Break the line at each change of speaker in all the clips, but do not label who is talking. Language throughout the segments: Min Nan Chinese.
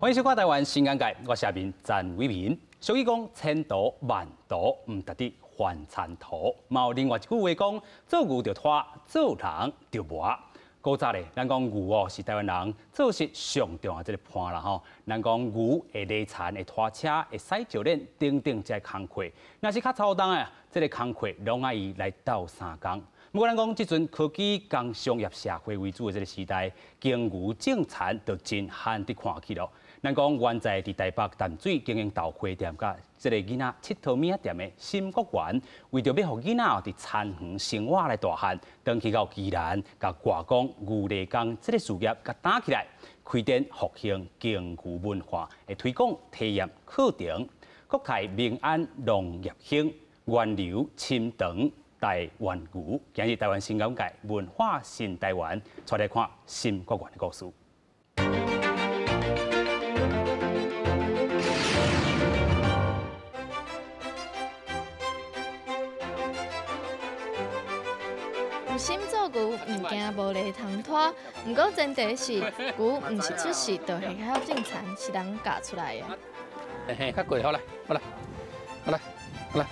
歡迎收看《台灣新眼界》，我是阿明陳偉民。俗語講千途萬途，毋值得犯田土。嘛有另外一句話講：做牛就拖，做人就磨。古早咧，咱講牛哦是台灣人做事上重要這个伴啦吼。咱講牛會犁田、會拖車、會駛石碾等等這个工課。若是較粗重的，這个工課攏愛伊來鬥相共。不過咱講這陣科技工商業社會為主的這个時代，耕牛種田就真罕得看去囉。咱講原在佇台北淡水經營豆花店，佮這个囡仔𨑨迌物仔店的沈國元，為著欲予囡仔佇田園生活來大漢，轉去到宜蘭，共外公牛犁工這个事業共擔起來，開展復興耕牛文化的推廣體驗課程。國泰民安農業興，源流深長台灣牛，今日台灣新眼界文化新台灣，帶來看沈國元的故事。
有心做牛，毋驚無犁通拖。毋過前提是牛毋是出世就會曉種田，是人教出來的。
嘿，較過，好來，好來，好來，好來，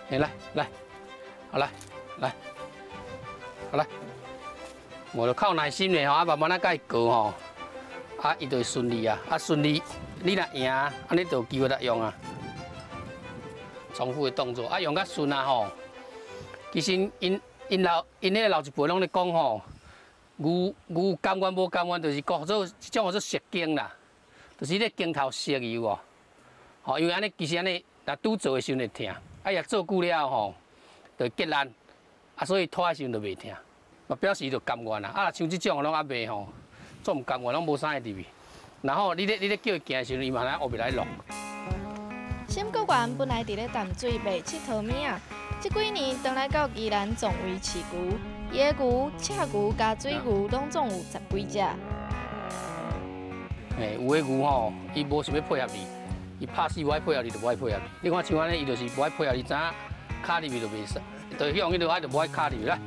嘿，來來，好來，來，好來。無就靠耐心咧吼，啊慢慢仔共伊教吼，啊伊就會順利啊，啊順利，你若贏，按呢就有機會來用啊。重複的動作，啊用較順啊吼。其實𪜶𪜶老𪜶彼个老一輩攏咧講吼，牛牛甘願無甘願，就是講做這種叫做熟經啦，就是彼个經頭熟有無？吼，因為按呢其實按呢，若拄做的時陣會疼，啊若做久了吼，就會結力，啊所以拖的時陣就袂疼，嘛表示伊就甘願啦。啊若像這種攏猶未吼，做毋甘願，攏無啥會入去。然後你咧叫伊行的時陣，伊嘛來學袂來弄。
沈國元本來佇咧淡水賣𨑨迌物仔，這幾年轉來到宜蘭壯圍飼牛，伊的牛、赤牛佮水牛攏總有十幾隻。
嘿，有的牛吼，伊無想欲配合你，伊拍死無愛配合你，就無愛配合你。你看像按呢，伊就是無愛配合你，知影跤入去就袂使，就向彼落愛就無愛跤入去來。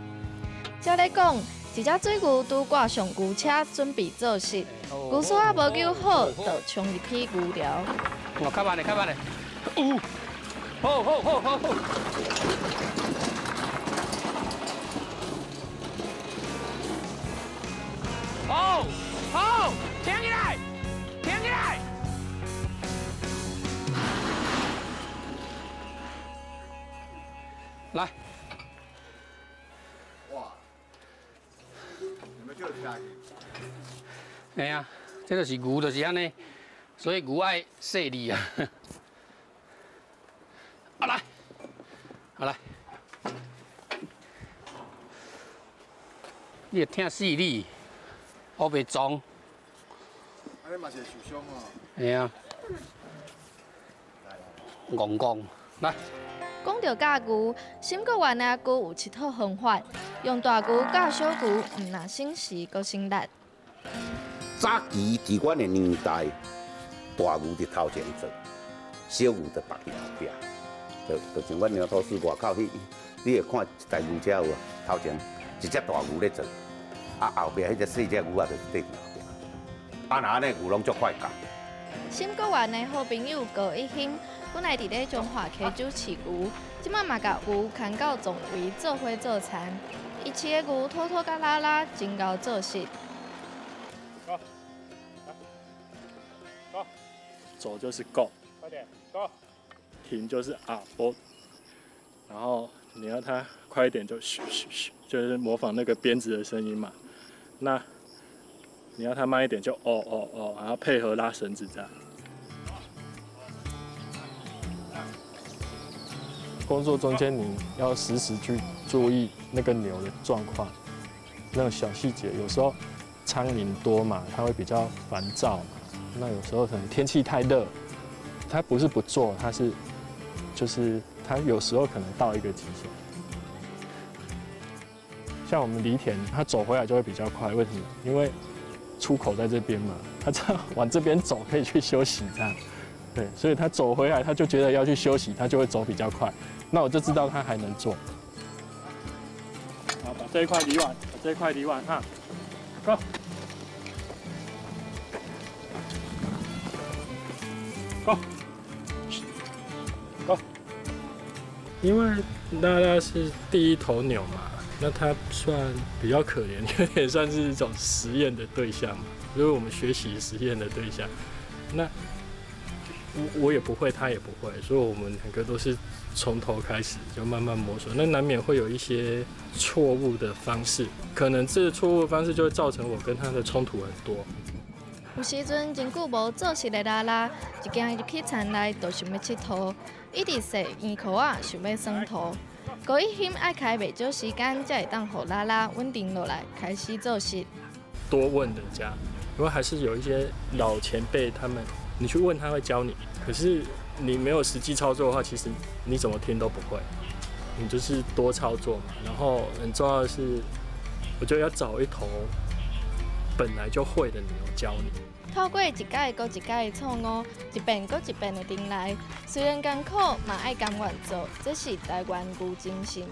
照咧講，一隻水牛拄掛上牛車，準備做穡，牛師仔無救好，就衝入去牛寮。
哦，較慢咧，較慢咧。有，好好好好好。好，好，停起來，停起來。來。
哇，你們就聽。
嘿啊，這就是牛，就是按呢，所以牛愛細膩啊。好來，好來，你會疼死你，烏白撞。
按呢嘛是會受傷哦。
嘿啊。戇戇，來。
講著教牛，沈國元的阿舅有一套方法，用大牛教小牛，毋但省時，閣省力。
早期佇阮的年代，大牛佇頭前做，小牛佇縛佇後壁。就像阮牛頭寺外口彼，你會看一台牛車有無？頭前一隻大牛咧做，啊後壁彼隻細隻牛仔就是綴佇後壁。啊若按呢牛攏足快教。
沈國元的好朋友高一興，本來佇咧彰化溪州飼牛，這擺嘛共牛牽到壯圍做伙做田。伊飼的牛妥妥佮拉拉，真𠢕做穡。
Go， Go，
走就是 Go，
快點 Go。
停就是啊哦，然後你要它快一點就噓噓噓，就是模仿那個鞭子的聲音嘛。那你要它慢一點就哦哦哦，然後配合拉繩子這樣。工作中間你要時時去注意那個牛的狀況，那種小細節，有時候蒼蠅多嘛，它會比較煩躁嘛。那有時候可能天氣太熱，它不是不做，它是。就是它有時候可能到一個極限，像我們犁田，它走回來就會比較快。為什麼？因為出口在這邊嘛，它這樣往這邊走可以去休息，這樣，對，所以它走回來，它就覺得要去休息，它就會走比較快。那我就知道它還能做。
好，把這一塊犁完，把這一塊犁完哈，Go。
因為拉拉是第一頭牛嘛，那它算比較可憐，有點算是一種實驗的對象嘛，就是我們學習實驗的對象。那我也不會，他也不會，所以我們兩個都是從頭開始，就慢慢摸索。那難免會有一些錯誤的方式，可能這個錯誤的方式就會造成我跟他的衝突很多。
有時陣真久無做穡的拉拉，一行入去田內就想欲𨑨迌，一直踅圓箍仔，想欲耍塗。高一興愛開袂少時間，才會當予拉拉穩定落來，開始做穡。
多問人家，因為還是有一些老前輩，他們你去問他會教你，可是你沒有實際操作的話，其實你怎麼聽都不會。你就是多操作嘛，然後很重要的是，我覺得要找一頭本來就會的牛教你。
透過一改閣一改的錯誤，一遍閣一遍的重來，雖然艱苦，嘛愛甘願做，這是台灣牛精神。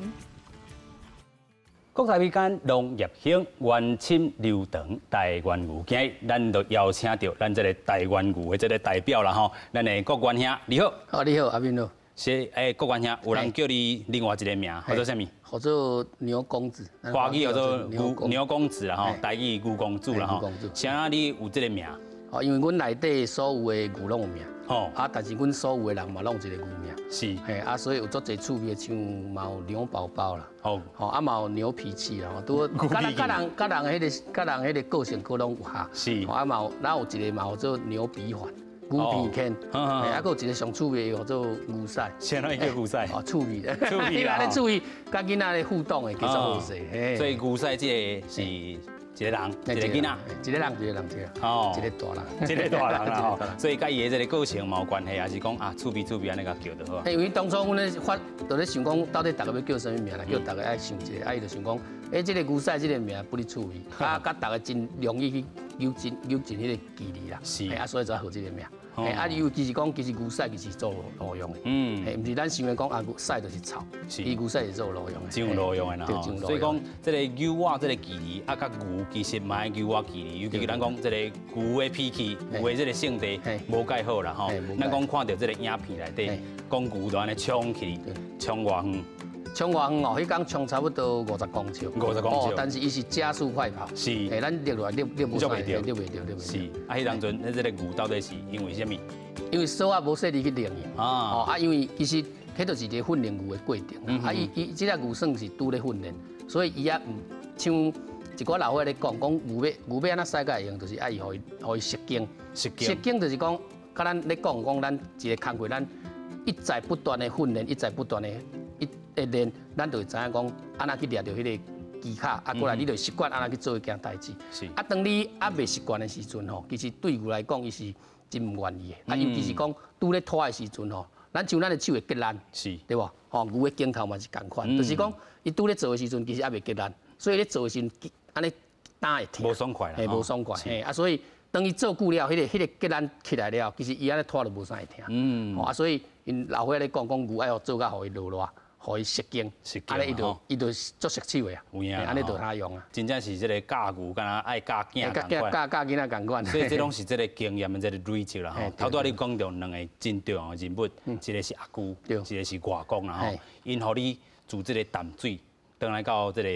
國泰美間農業興，源深流長台灣牛。今日咱就邀請著咱這个台灣牛的這个代表啦吼，咱的國元兄，你好。
哦，你好，阿敏好。
是，國元兄，有人叫你另外一个名，叫做啥物？
叫做牛公子。
華語叫做牛牛公子啦吼，台語牛公子啦吼。啥你有這个名？
哦，因為阮內底所有的牛攏有名，哦，啊，但是阮所有的人嘛攏有一個牛名，
是，
嘿，啊，所以有足濟趣味的，像嘛有牛寶寶啦，哦，吼，啊嘛有牛脾氣啦，拄佮人佮人佮人彼个佮人彼个個性可攏有合，
是，
啊嘛有，咱有一个嘛叫做牛鼻環，牛鼻圈，嘿，啊，閣有一个上趣味的叫做牛屎，
啥物叫牛屎？
哦，趣味，
趣味
啦，趣味，佮囡仔咧互動的，其實好勢，
所以牛屎這个是。一個人，一個囡仔，
一個人，一個人，一個，哦，一個大人，
一個大人啦吼，所以佮伊的這个個性嘛有關係，也是講啊，趣味趣味按呢共叫就好。
因為當初阮咧發，就咧想講，到底逐个欲叫啥物名啦？叫逐个愛想一个，啊，伊就想講，欸，這个牛屎這个名不哩趣味，啊，佮逐个真容易去扭進扭進彼个距離啦，
是，
啊，所以才號這个名。啊，尤其是講，其實牛屎其實做路用的，嘿，毋是咱想的講啊，牛屎就是臭，伊牛屎是做路用的，
真有路用的啦。所以講，這个牛仔這个距離，啊，佮牛其實嘛愛牛仔距離，尤其咱講這个牛的脾氣、牛的這个性地無蓋好啦吼。咱講看著這个影片內底，講牛就按呢衝去，衝偌遠？
衝偌遠哦，彼工衝差不多50公尺。
50公尺。
但是伊是加速快跑。
是。
嘿，咱掠落來掠掠無掠袂著，掠袂著，掠袂著。
是。啊，彼當陣，咱這个牛到底是因為啥物？
因為索仔無細膩去練伊。啊。哦，啊，因為其實彼就是一個訓練牛的過程。啊，伊伊這隻牛算是拄咧訓練，所以伊也毋像一寡老歲仔咧講，講牛欲牛欲按怎駛才會用，就是愛予伊予伊適經。
適經。
適經就是講，佮咱咧講講，咱一个工課，咱一再不斷的訓練，一再不斷的。一練，咱就會知影講，按怎去掠著彼个技巧，啊，過來你就習慣按怎去做彼件代誌。
是。
啊，當你猶未習慣的時陣吼，其實對牛來講，伊是真毋願意的。啊，尤其是講拄咧拖的時陣吼，咱像咱的手會結力，
是，
對無？吼，牛的肩頭嘛是仝款，就是講伊拄咧做的時陣，其實猶未結力，所以咧做的時陣，按呢擔會疼。
無爽快啦。
嘿，無爽快。嘿，啊，所以當伊做久了，彼个結力起來了，其實伊按呢拖就無啥會疼。吼啊，所以𪜶老歲仔咧講，講牛愛予做甲予伊落熱。予伊適經，按呢伊就伊就足熟手的啊，
有影，
按呢就通用啊。
真正是這个教牛，敢若愛教囝仝款，
教教囡仔仝款。
所以這攏是這个經驗的這个累積啦吼。頭拄仔你講著兩个真重要的人物，一个是阿舅，一个是外公啦吼。𪜶予你自這个淡水，轉來到這个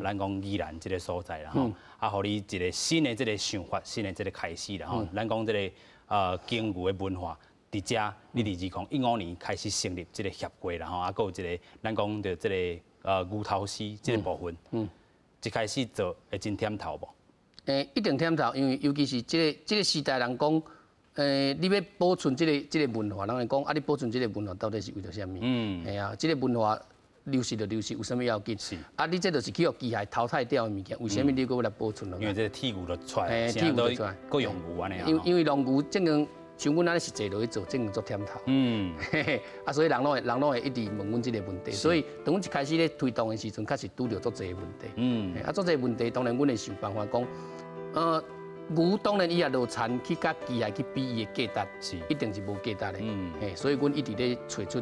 咱講宜蘭這个所在啦吼，啊，予你一个新的這个想法，新的這个開始啦吼。咱講這个耕牛的文化。佇遮，你佇2015年開始成立這个協會啦吼，啊，閣有一个咱講著這个牛頭師這个部分，一開始做會真忝頭無？
一定忝頭，因為尤其是這个時代人講，你欲保存這个文化，人會講啊，你保存這个文化到底是為著啥物？嘿啊，這个文化流失就流失，有啥物要緊？
是。
啊，你這就是去予機械淘汰掉的物件，為啥物你閣欲來保存落來？
因為這個鐵牛就出來，
鐵牛就出來，
閣用牛按呢。
因為農牛正經。像阮按呢實際落去做，正經足忝頭。啊，所以人攏會一直問阮這个問題。所以當阮一開始咧推動的時陣，確實拄著足濟問題。啊，足濟問題，當然阮會想辦法講，牛當然伊也落田去佮機械去比伊的價值，一定是無價值的。嘿，所以阮一直咧揣出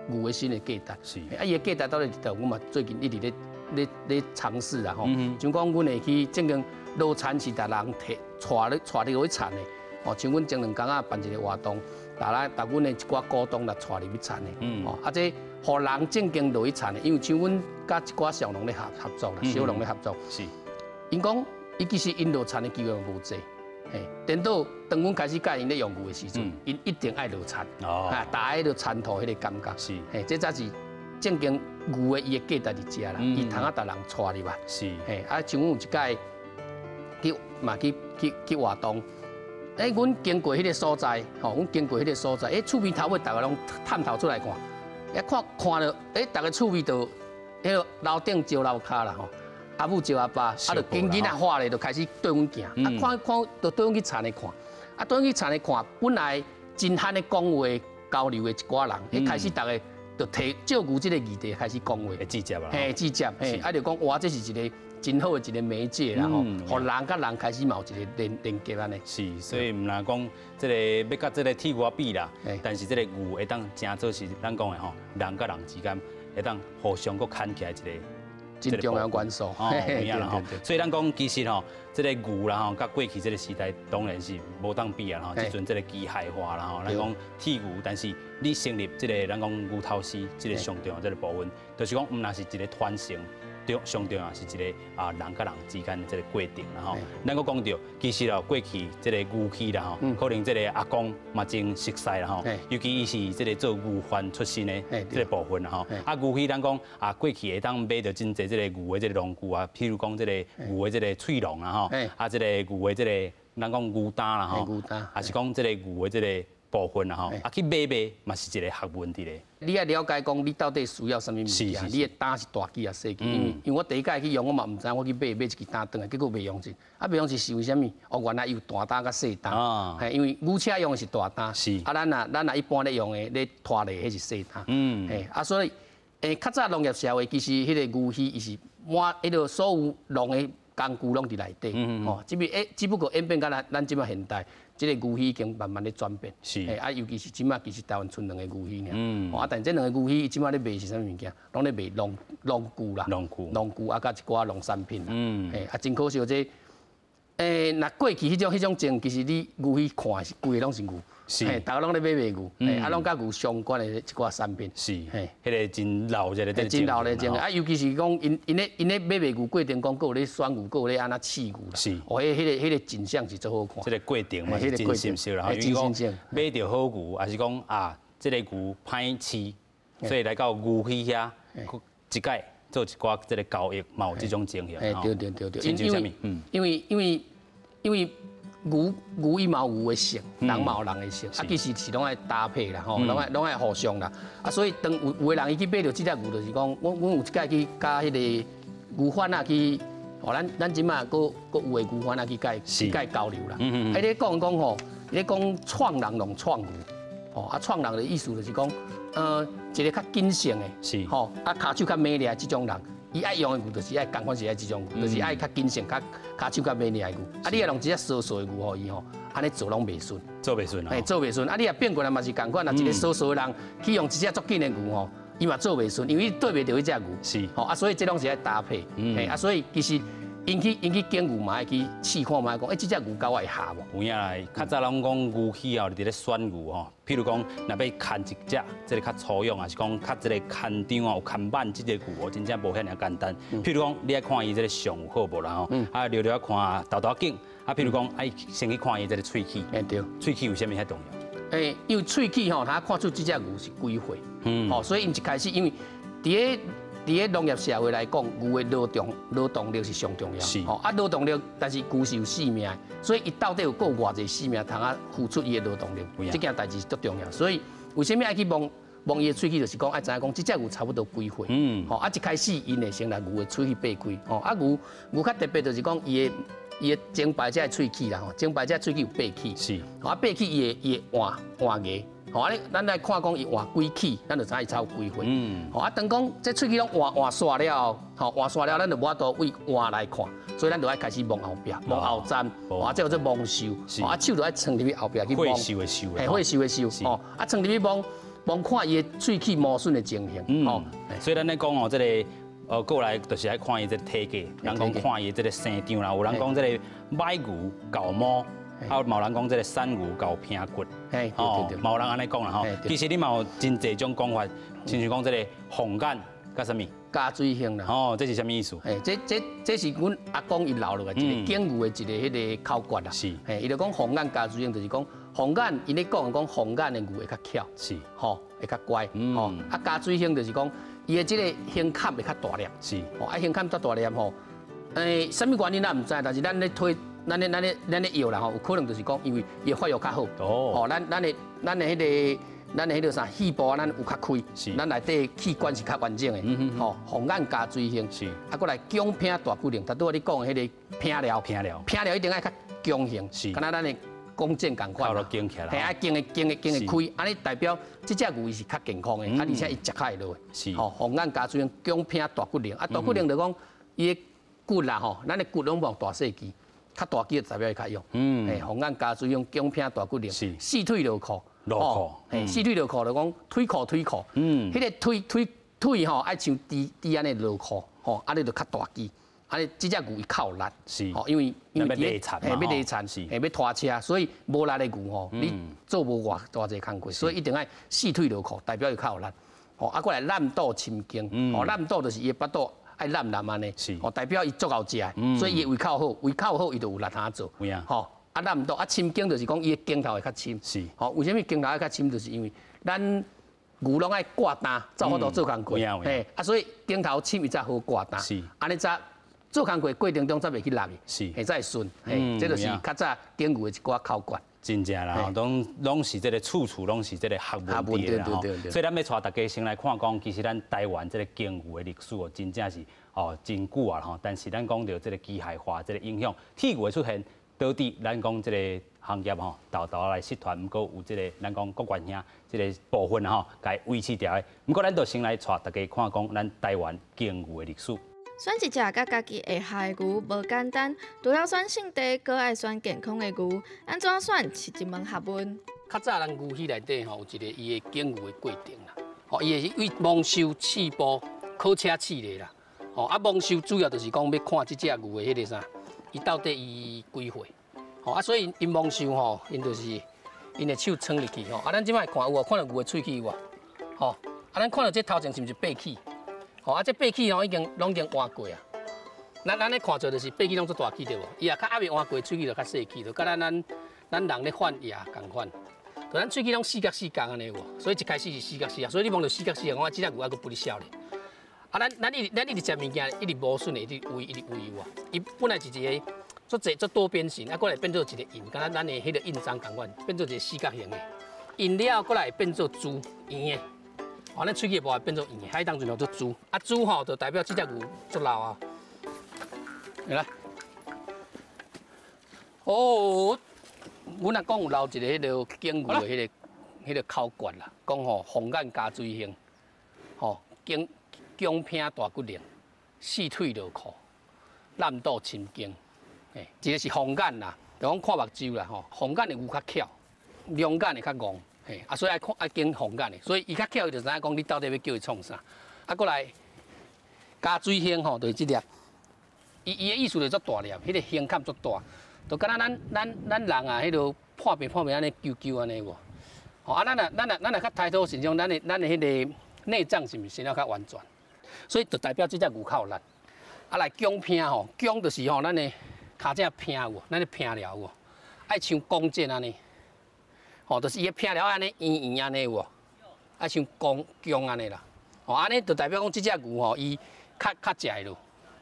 牛的新的價值。啊，伊的價值到底佇佗？阮嘛最近一直咧咧咧嘗試啦吼。像講阮會去正經落田是逐人提帶咧帶入去田的。哦，像阮前兩工仔辦一个活動，逐咱逐阮的一寡股東來帶入去田的。哦，啊，這予人正經落去田的，因為像阮佮一寡小農咧合作啦，小農咧合作。𪜶講，伊其實𪜶落田的機會無濟，嘿，顛倒當阮開始教𪜶咧用牛的時陣，𪜶一定愛落田，啊，踏彼个田土彼个感覺。嘿，這才是正經牛的伊的價值佇遮啦，伊通啊，逐人帶入來。嘿，啊，像阮有一擺去嘛去活動，阮經過彼个所在，吼，阮經過彼个所在，厝邊頭尾逐个攏探頭出來看，一看看著，逐个厝邊就彼个樓頂招樓跤啦，吼。阿母招阿爸，啊，就囡囡仔喊咧，就開始綴阮行，啊，看看，就綴阮去田裡看，啊，綴阮去田裡看，本來真罕咧講話交流的一寡人，一開始逐个就提借牛這个議題開始講話，
會直接啦，
嘿，直接，嘿，啊，就講哇，這是一个真好的一个媒介啦，吼，予人佮人開始嘛有一个連結按呢。
是，所以毋但講這个欲佮這个鐵牛比啦，但是這个牛會當成做是咱講的吼，人佮人之間會當互相閣牽起來一个
真重要元素，
哦，有影啦吼。所以咱講其實吼，這个牛啦吼，佮過去這个時代當然是無當比啊吼。這陣這个機械化啦吼，咱講鐵牛，但是你成立這个咱講牛頭師這个上重要這个部分，就是講毋但是一个傳承，上重要是一个啊人佮人之間的這个過程啦吼。咱閣講著，其實哦過去這个牛墟啦吼，可能這个阿公嘛真熟似啦吼，尤其伊是這个做牛販出身的這个部分啦吼。啊牛墟咱講啊過去會當買著真濟這个牛的這个農具啊，譬如講這个牛的這个喙籠啦吼，啊這个牛的這个咱講牛擔啦吼，抑是講這个牛的這个部分啦吼，啊去買賣嘛是一个學問佇咧。
你愛了解講你到底需要啥物物件，你的擔是大支抑細支？因為我第一擺去用，我嘛毋知我去買一支擔轉來，結果袂用著。啊，袂用著是為啥物？哦，原來有大擔佮細擔。嘿，因為牛車用的是大擔，啊，咱若一般咧用的咧拖犁，彼是細擔。嘿，啊，所以，較早農業社會其實彼个牛墟伊是滿彼个所有農的工具攏佇內底，吼，只不過演變到咱這擺現代。這个牛墟已經慢慢咧轉變，啊，尤其是這擺其實台灣賰兩个牛墟爾，啊，但這兩个牛墟這擺咧賣是啥物物件？攏咧賣農具啦，
農具，
農具啊，佮一寡農產品啦，啊，真可惜這，若過去彼種種，其實你牛墟看是規个攏是牛。嘿，逐个攏咧買賣牛，啊，攏佮牛相關的一寡產品。
是，彼个真老熱的，
真鬧熱真。啊，尤其是講𪜶咧買賣牛過程講，閣有咧選牛，閣有咧按怎試牛啦。哦，彼个景象是足好看。
這个過程嘛是真心實啦，因為講買著好牛，抑是講啊，這个牛歹飼，所以來到牛墟遐，一擺做一寡這个交易，嘛有這種情形。
對對對對。因為牛伊嘛有牛的性，人嘛有人的性，啊，其實是攏愛搭配啦，吼，攏愛互相啦。啊，所以當有的人伊去買著這隻牛，就是講，阮有一擺去佮彼个牛販仔去，吼，咱這擺閣有的牛販仔去佮伊交流啦。啊，伊咧講講吼，伊咧講創人攏創牛，吼，啊，創人的意思就是講，一个較謹慎的，吼，啊，跤手較猛烈這種人。伊愛用的牛就是愛仝款是愛這種牛，就是愛較謹慎、較跤手較猛烈的牛。啊，你若用一隻疏疏的牛予伊吼，按呢做攏袂順。
做袂順啊！
嘿，做袂順。啊，你若變過來嘛是仝款，若一个疏疏的人去用一隻足緊的牛吼，伊嘛做袂順，因為伊對袂著彼隻牛。吼啊，所以這攏是愛搭配。嘿啊，所以其實𪜶去揀牛嘛，愛去試看覓講，欸，這隻牛佮我會合無？
有影啦，較早攏講牛墟哦，佇咧選牛吼。譬如講，若欲牽一隻這个較粗勇，抑是講較這个牽張哦，有牽挽這个牛哦，真正無遐爾簡單。譬如講，你愛看伊這个相有好無啦吼，啊，聊聊看豆豆頸，啊，譬如講愛先去看伊這个喙齒。
欸對。
喙齒為啥物遐重要？
欸，因為喙齒吼，他看出這隻牛是幾歲。吼，所以𪜶一開始，因為佇咧農業社會來講，牛的勞動力是上重要。吼，啊，勞動力，但是牛是有性命的，所以伊到底有閣有偌濟性命通啊付出伊的勞動力，這件代誌足重要。所以為啥物愛去摸摸伊的喙齒，就是講愛知影講這隻牛差不多幾歲。吼，啊，一開始𪜶會先來牛的喙齒擘開。吼，啊，牛較特別就是講伊的前排這个喙齒啦，吼，前排這个喙齒有八齒。啊，八齒伊會換換牙。吼，啊，咱來看講伊換幾齒，咱就知影伊差有幾歲。吼，啊，當講這喙齒攏換換煞了後，吼，換煞了，咱就無法度對換來看，所以咱就愛開始摸後壁，摸後層，啊，這叫做摸嗅。啊，手就愛藏入去後壁去摸。
火嗅的嗅。
嘿，火嗅的嗅。吼，啊，藏入去摸，摸看伊的喙齒磨損的情形。吼，
所以咱咧講哦，這个，過來就是愛看伊這个體格，人講看伊這个生長啦，有人講這个買牛猴摸。啊，嘛有人講這个瘦牛厚拼骨，
嘿，對對對。
嘛有人按呢講啦吼。其實你嘛有真濟種講法，親像講這个鳳眼佮啥物？
加水胸啦。
哦，這是啥物意思？
嘿，這是阮阿公伊留落來一个耕牛的一个彼个口訣啦。嘿，伊就講鳳眼加水胸，就是講鳳眼，𪜶咧講講鳳眼的牛會較巧，吼，會較乖，吼。啊，加水胸就是講伊的這个胸坎會較大粒，吼，啊，胸坎較大粒吼。欸，啥物原因咱毋知，但是咱咧推，咱咧藥啦吼，有可能就是講，因為伊發育較好，吼，咱的彼個啥肺部啊，咱有較開，咱內底器官是較完整的，吼，鳳眼加水胸，啊，閣來強拼大骨靈，頭拄仔你講的彼个拼料，
拼料，
拼料一定愛較強型，敢若咱的弓箭仝款，
嘿，
愛弓會弓會弓會開，按呢代表這隻牛伊是較健康的，啊，而且伊食較會落，吼，鳳眼加水胸，強拼大骨靈，啊，大骨靈就講伊的骨啦吼，咱的骨攏無大細支，較大支就代表伊較勇。嘿，鳳眼加水胸，強拼大骨靈，四腿落褲，
落褲，
嘿，四腿落褲就講腿褲腿褲。彼个腿腿腿吼愛像豬豬按呢落褲，吼，按呢就較大支，按呢這隻牛伊較有力。吼，因為
欲犁田，
嘿，欲犁田，嘿，欲拖車，所以無力的牛吼，你做無偌偌濟工課，所以一定愛四腿落褲，代表伊較有力。吼，啊，閣來爛肚深頸，吼，爛肚就是伊的腹肚。愛爛爛按呢，哦，代表伊足𠢕食，所以伊胃口好，胃口好伊就有力通做。吼，啊爛肚啊深頸就是講伊的頸頭會較深。吼，為啥物頸頭愛較深？就是因為咱牛攏愛掛擔，才有法度做工課。嘿，啊，所以頸頭深伊才好掛擔。按呢才做工課過程中才袂去落去。嘿，才會順。嘿，這就是較早耕牛的一寡口訣。
真正啦，吼，攏是這个處處攏是這个學問佇啦吼。所以咱欲帶大家先來看講，其實咱台灣這个耕牛的歷史哦，真正是哦真久啊吼。但是咱講著這个機械化這个影響，鐵牛的出現，導致咱講這个行業吼，沓沓來失傳。毋過有這个咱講國元兄這个部分吼，共維持牢的。毋過咱就先來帶大家看講咱台灣耕牛的歷史。
選一隻佮家己會合的牛無簡單，除了選性地，閣愛選健康的牛。按怎選是一門學問。
較早咱牛戲內底吼，有一個伊的耕牛的過程啦。吼，伊會為摸收試步考車試咧啦。吼，啊摸收主要就是講欲看這隻牛的彼個啥，伊到底伊幾歲？吼啊，所以𪜶摸收吼，𪜶就是𪜶的手撐入去吼。啊，咱這擺看有無？看著牛的喙齒有無？吼，啊，咱看著這頭前是毋是白齒？吼，啊，這白齒吼已經攏已經換過啊。咱咧看做就是白齒攏足大齒對無？伊若較猶未換過，喙齒就較細齒，就佮咱人咧換牙仝款。就咱喙齒攏四角四角按呢有無？所以一開始是四角四角，所以你摸著四角四角，講啊，這隻牛猶閣不哩少咧。啊，咱一直食物件，一直磨損的，一直位，一直位有無？伊本來是一個足濟足多邊形，啊，過來變做一個印，敢若咱的彼個印章仝款，變做一個四角形的。印了過來變做珠圓的。哦，咱喙齒的部分變做圓的，彼當陣叫做珠。啊，珠吼就代表這隻牛足老啊。來，哦，阮阿公有留一个彼个耕牛的彼个口訣啦，講吼鳳眼加水胸，吼強強拼大骨靈，四腿落褲，爛肚深頸。嘿，一個是鳳眼啦，就講看目睭啦吼，鳳眼的牛較巧，龍眼的較戇。嘿，啊，所以愛看愛揀鳳眼的，所以伊較巧，伊就知影講你到底欲叫伊創啥。啊，閣來加水胸吼，就是這粒。伊的意思就足大粒，彼个胸坎足大，就敢若咱人啊，彼个破病破病按呢揪揪按呢無？吼啊，咱若較胎土身上，咱的彼个內臟是毋是先了較完全？所以就代表這隻牛較有力。啊，來強拼吼，強就是吼，咱的跤掌拼有無？咱的拼了有無？愛像弓箭按呢，吼，就是伊的拼了按呢圓圓按呢有無？愛像弓弓按呢啦，吼，按呢就代表講這隻牛吼，伊較食會落。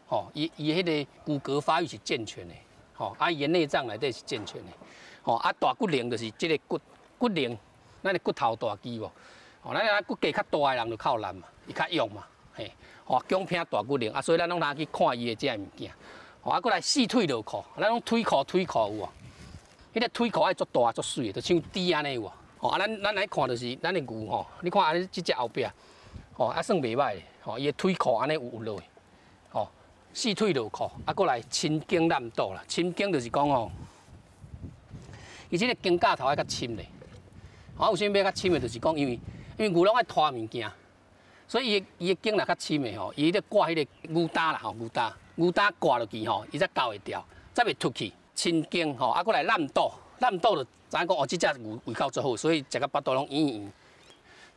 吼，伊彼个骨骼發育是健全的，吼，啊，伊的內臟內底是健全的，吼，啊，大骨靈就是這个骨骨靈，咱的骨頭大支無，吼，咱若骨架較大的人就較有力嘛，伊較勇嘛，嘿，吼，強拼大骨靈，啊，所以咱攏通去看伊的這个物件，吼，啊，閣來四腿落褲，咱講腿褲腿褲有無？彼个腿褲愛足大足媠，就像豬按呢有無？吼，啊，咱來看就是咱的牛吼，你看按呢這隻後壁，吼，啊，算袂䆀的，吼，伊的腿褲按呢有落，吼。四腿落褲，啊，閣來深頸爛肚啦。深頸就是講吼，伊這个肩胛頭愛較深咧。啊，有啥物欲較深的，就是講因為牛攏愛拖物件，所以伊的頸若較深的吼，伊咧掛彼个牛擔啦吼，牛擔掛落去吼，伊才勾會牢，才袂脫去。深頸吼，啊，閣來爛肚，烂肚就知影讲哦，这只牛胃口足好，所以食甲腹肚拢圆圆，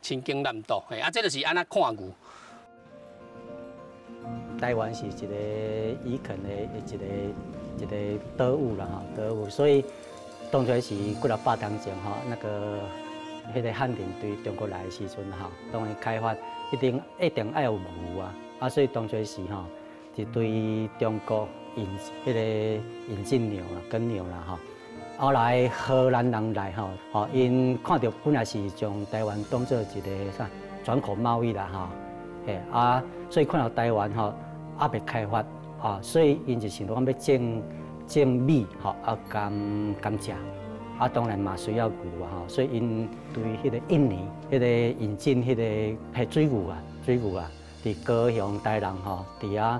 青筋烂肚。嘿，啊，这就是按怎看牛。
台湾是一个移垦的一个岛屿啦吼，岛屿，所以当初是几若百年前吼，彼个汉人对中国来的时阵吼，当然开发一定爱有牛啊，啊，所以当初是吼，是对中国引彼个引进牛啦，耕牛啦吼。后来荷兰人来吼，吼，𪜶看著本来是将台湾当做一个啥转口贸易啦吼，嘿啊，所以看到台湾吼犹未开发啊，所以𪜶就想讲欲种种米吼，啊甘甘蔗。啊，当然嘛需要牛啊吼，所以𪜶对彼个印尼、彼个引进彼个彼水牛啊，水牛啊，伫高雄、台南吼，伫遐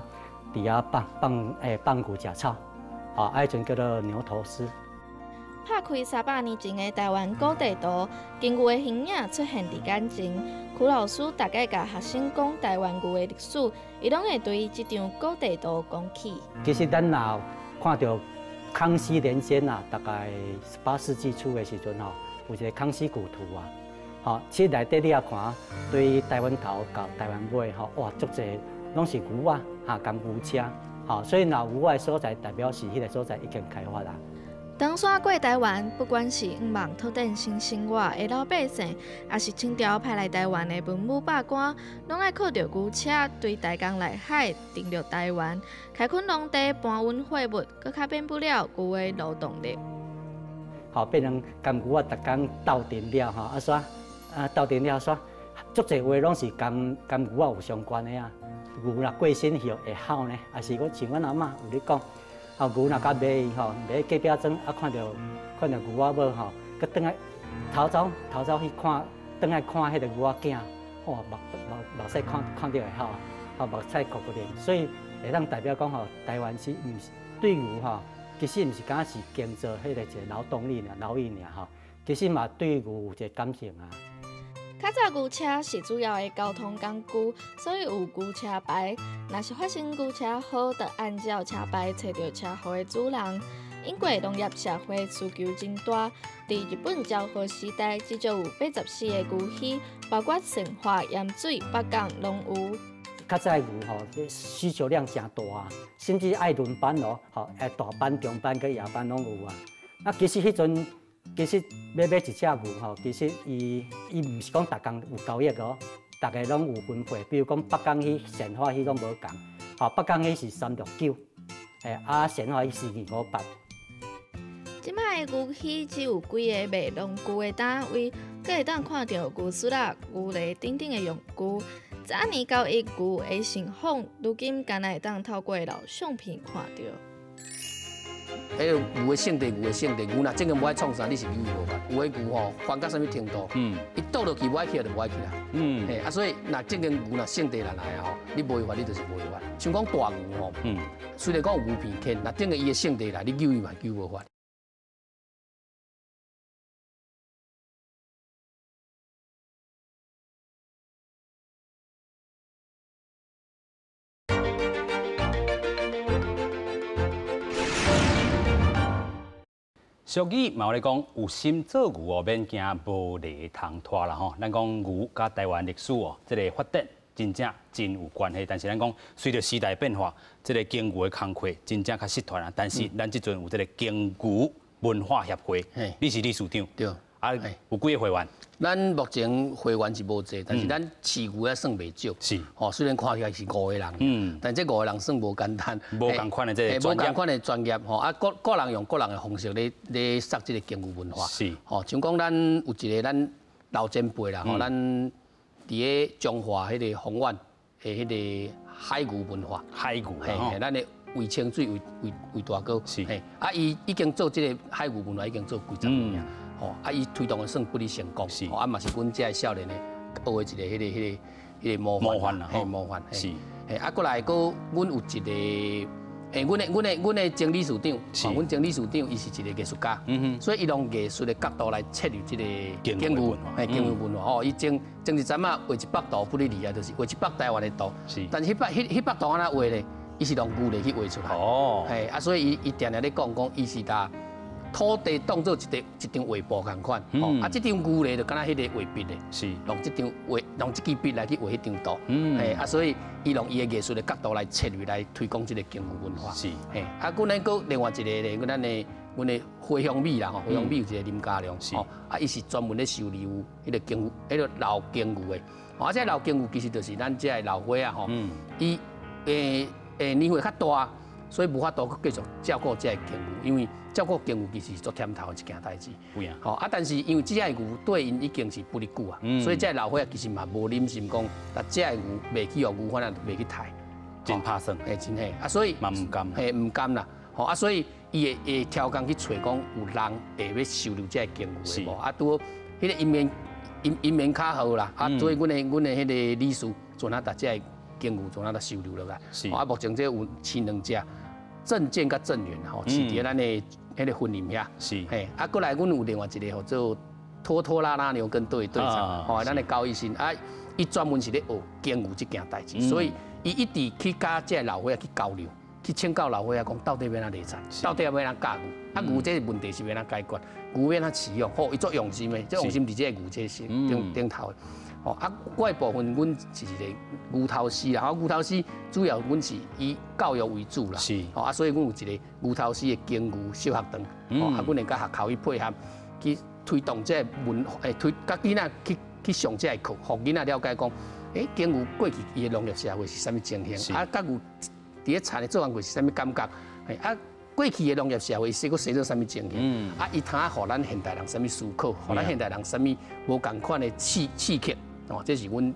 放牛食草，啊，彼阵叫做牛头狮。
拍开300年前的台湾古地图，耕牛的形影出现伫眼前。曲老师逐摆共学生讲台湾牛的历史，伊拢会对这张古地图讲起。
其实咱若看著康熙年间啊，大概18世纪初的时阵吼，有一个康熙古图啊，吼，其实内底你也看，对台湾头到台湾尾吼，哇，足济拢是牛仔哈，共牛车，吼，所以若牛仔的所在，代表是彼个所在已经开发啦。
长沙过台湾，不管是向望拓展新生活的老百姓，抑是清朝派来台湾的文武百官，拢爱靠著牛车对台江内海登陆台湾，开垦农地、搬运货物，阁较免不了牛的劳动力。
好，变成共牛仔逐工斗阵了吼，啊煞啊斗阵了煞，足济话拢是共牛仔有相关的啊。牛若过身后会吼呢，抑是讲像阮阿嬷有咧讲。啊，牛若共卖伊吼，卖隔壁庄啊，看著牛仔母吼，阁转来头走去看，转来看彼个牛仔囝，哇，目屎看著会哭，啊，目屎哭哭咧。所以会当代表讲吼，台湾是毋是对牛吼，其实毋是敢是耕作彼个一个劳动力尔，劳力尔吼，其实嘛对牛有一个感情啊。
较早牛车是主要的交通工具，所以有牛车牌。若是发生牛车祸，就按照车牌揣著车祸的主人。英国农业社会需求真大，伫日本昭和时代，至少有84个牛墟，包括善化、盐水、北港拢有。
较早牛吼，需求量诚大，甚至爱轮班哦，吼，大班、中班佮夜班拢有啊。啊，其实彼阵。其实欲买一只牛吼，其实伊毋是讲逐工有交易哦，逐个拢有分配。比如讲北港去善化彼拢无仝，吼，北港彼是369，啊善化彼是258。
这摆的牛墟只有几个卖农具的单位，阁会当看著牛欶仔、牛犁等等的用具。早年交易牛的盛况，如今敢若会当透过老相片看著。
彼个牛的性地，牛的性地，牛若正经无爱创啥，你是扭伊无法。有的牛吼，烦到啥物程度？伊倒落去无爱起来就无爱起来。嘿，啊，所以若正经牛若性地来啊吼，你无伊法，你就是无伊法。像讲大牛吼，虽然讲有牛皮牵，若正经伊的性地来，你扭伊嘛扭无法。
俗语嘛有咧讲，有心做牛哦，免惊无犁通拖啦吼。咱讲牛佮台湾历史哦，这个发展真正真有关系。但是咱讲随著时代变化，这个耕牛的工课真正较失传啊。但是咱这阵有这个耕牛文化协会，你是理事长，
对，
啊，有几个会员？
咱目前会员是无济，但是咱饲牛也算袂少。
是，
吼，虽然看起来是5个人，但这5个人算无简单，
无仝款的这个专业，
无仝款的专业吼。啊，各人用各人的方式咧杀这个耕牛文化。
是，
吼，像讲咱有一个咱老前辈啦，吼，咱伫咧彰化彼个丰原的彼个海牛文化。
海牛，
嘿，咱的魏清水魏大哥。
是，
嘿，啊，伊已经做这个海牛文化已经做几十年啊。吼，啊，伊推动的算不哩成功，
是，
啊，嘛是阮这个少年的学的一个彼个模范啦，嘿，模范，
是，
嘿，啊，过来阁，阮有一个，阮的前理事长，阮前理事长伊是一个艺术家，所以伊用艺术的角度来切入这个耕牛，嘿，耕牛文化，吼，伊前一阵仔画一幅图，不哩厉害，就是画一幅台湾的图，
是，
但是彼幅图按怎画咧？伊是用牛犁去画出来，
哦，
嘿，啊，所以伊定定咧讲，伊是共土地當做一塊一張畫布仝款，吼啊，這張牛犁就敢若彼个畫筆的，用這張畫，用這支筆來去畫彼張圖，嘿啊，所以伊用伊的藝術的角度來切入來推廣這个耕牛文化，嘿啊，阮咱閣另外一个咧，阮的花香美啦吼，花香美有一个林家良，吼啊，伊是專門咧收留彼个耕彼个老耕牛的，啊，這个老耕牛其實就是咱這个老歲仔吼，伊年歲較大，所以無法度閣繼續照顧這个耕牛，因為照顧耕牛其實是足忝頭的一件代誌。吼啊！但是因為這隻牛對𪜶已經是不離久啊，所以這个老歲仔其實嘛無忍心講，共這个牛賣去予牛販仔賣去刣，
真拍算。
嘿，真嘿啊！所以
嘛毋甘，
嘿，毋甘啦。吼啊！所以伊會會挑工去揣講有人會欲收留這个耕牛的無？啊，拄好彼个姻緣姻姻緣較好啦。啊，所以阮的彼个理事就那共這个耕牛就那共收留落來。啊，目前這有飼兩隻，鄭健佮鄭源吼，飼佇咱的彼个分林遐。嘿，啊，閣來阮有另外一个號做拖拖拉拉牛耕隊隊長，吼，咱的高醫生啊，伊專門是咧學耕牛這件代誌，所以伊一直去佮這个老歲仔去交流，去請教老歲仔講到底欲按怎犁田，到底欲按怎教牛，啊牛這个問題是欲按怎解決，牛欲按怎飼養，吼，伊足用心的，這用心佇這個牛這身頂頂頭的。吼啊，我的部分，阮是一个牛頭師啦。吼，牛頭師主要阮是以教育為主啦。吼啊，所以阮有一个牛頭師的耕牛小學堂。吼啊，阮會佮學校去配合，去推動這个文，推佮囡仔去去上這个課，予囡仔了解講，耕牛過去伊的農業社會是啥物情形，啊，佮牛佇咧田的做工課是啥物感覺，啊，過去的農業社會是閣生做啥物情形，啊，伊通予咱現代人啥物思考，予咱現代人啥物無仝款的刺刺激。哦，這是阮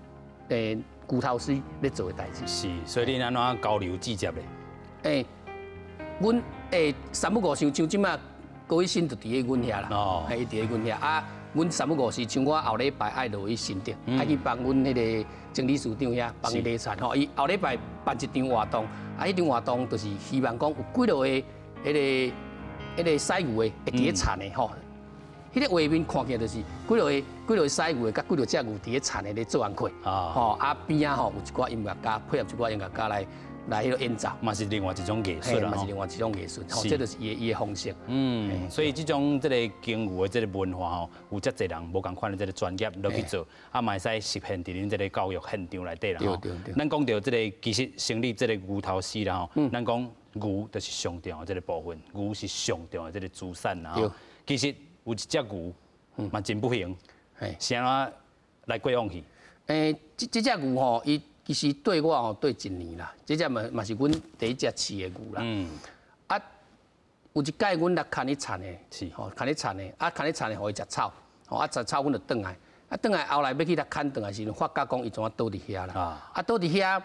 牛頭師咧做的代誌。
是，所以恁按怎交流接觸咧？
阮三不五時，像這馬高醫生就佇咧阮遐啦。哦，伊佇咧阮遐啊，阮三不五時，像我後禮拜愛落去新竹，愛去幫阮彼个曾理事長遐幫伊犁田吼。伊後禮拜辦一場活動，啊，彼場活動就是希望講有幾落個彼個駛牛的會佇咧田的吼。彼个畫面看起來就是幾落個幾落個駛牛的，佮幾落隻牛佇咧田的咧做工課，吼啊邊仔吼有一寡音樂家配合一寡音樂家來來彼個演奏，
嘛是另外一種藝術啦，
嘛是另外一種藝術，吼，這就是伊的方式。
所以這種這個耕牛的這個文化吼，有遮濟人無仝款的這個專業落去做，啊嘛會使實現佇恁這個教育現場內底啦吼。咱講著這個其實成立這個牛頭師啦吼，咱講牛就是上重要的這個部分，牛是上重要的這個資產啦吼。其實有一隻牛嘛真不幸，是按怎來過往去？
這這隻牛吼，伊其實對我吼對一年啦，這隻嘛嘛是阮第一隻飼的牛啦。啊，有一擺阮來牽去田的，吼牽去田的，啊牽去田的，予伊食草，吼啊食草，阮就轉來，啊轉來後來欲去共牽轉來時陣，發覺講伊怎啊倒佇遐啦。啊倒佇遐，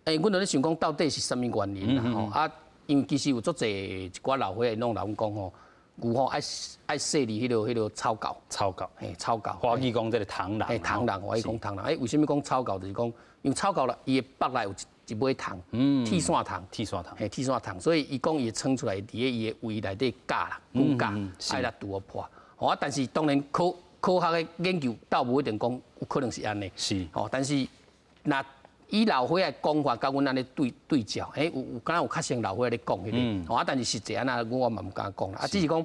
阮就咧想講到底是啥物原因啦？吼啊，因為其實有足濟一寡老歲仔攏來阮講吼。牛吼愛愛設立彼個草窖，
草窖，
嘿，草窖。
華語講這个螳螂，
嘿，螳螂，華語講螳螂。為啥物講草窖？就是講，因為草窖啦，伊的腹內有一一尾蟲，鐵線蟲，
鐵線蟲，
嘿，鐵線蟲。所以伊講伊會衝出來，佇咧伊的胃內底咬啦，骨咬，愛來除予破。吼啊，但是當然科科學的研究倒無一定講有可能是按呢。吼，但是若以老歲仔的講法，佮阮按呢對對照，有有敢若有較像老歲仔咧講彼个，吼啊，但是實際按怎，我嘛毋敢講啦。啊，只是講，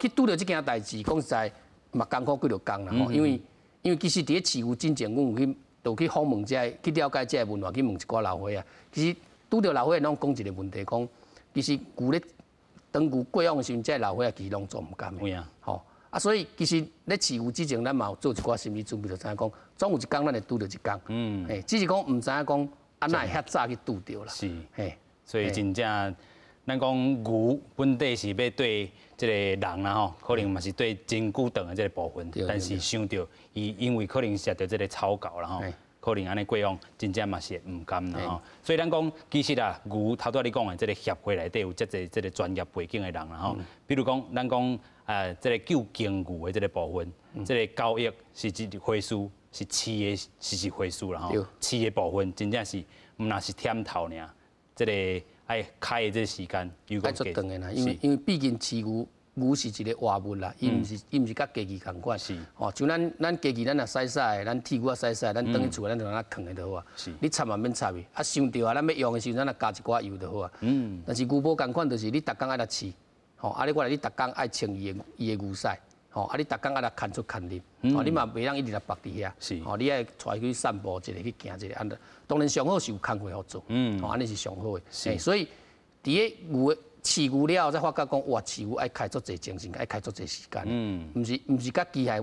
去拄著這件代誌，講實在嘛艱苦幾落工啦。吼，因為因為其實佇咧飼牛進前，阮有去就去訪問這个，去了解這个文化，去問一寡老歲仔。其實拄著老歲仔攏講一個問題，講其實牛咧當牛過往的時陣，這个老歲仔其實攏做毋甘的。吼。啊，所以其實咧飼牛之前，咱嘛有做一寡心理準備，就知影講，總有一工咱會拄著這工。嘿，只是講毋知影講，啊哪會遐早去拄著啦。
嘿，所以真正，咱講牛本底是欲綴這個人啦吼，可能嘛是綴真久長的這個部分，但是想著伊因為可能食著這個草窖啦吼，可能按呢過往真正嘛是毋甘啦吼。所以咱講其實啊，牛頭拄仔你講的這個協會內底有遮濟這個專業背景的人啦吼，比如講咱講。這個救耕牛的這個部分，這個交易是一回事，是飼的是一回事啦吼。飼的部分真正是毋若是忝頭爾，這個愛開的這個時間
愛足長的啦，因為因為畢竟飼牛牛是一個活物啦，伊毋是佮機器仝款。吼，像咱咱機器咱若駛駛，咱鐵牛仔駛駛，咱轉去厝咱就按呢囥的就好啊。你插嘛免插伊，啊傷著啊，咱欲用的時陣，咱若加一寡油就好啊。但是牛無仝款，就是你逐工愛來飼。吼，啊你我來你逐工愛清伊的牛屎，吼，啊你逐工愛來牽出牽入，吼，你嘛袂當一直來縛佇遐，吼，你愛帶去散步一下，去行一下，按當然上好是有工課予做，吼，按呢是上好的，所以佇咧牛的飼牛了後，才發覺講，哇，飼牛愛開足濟精神，愛開足濟時間，毋是佮機械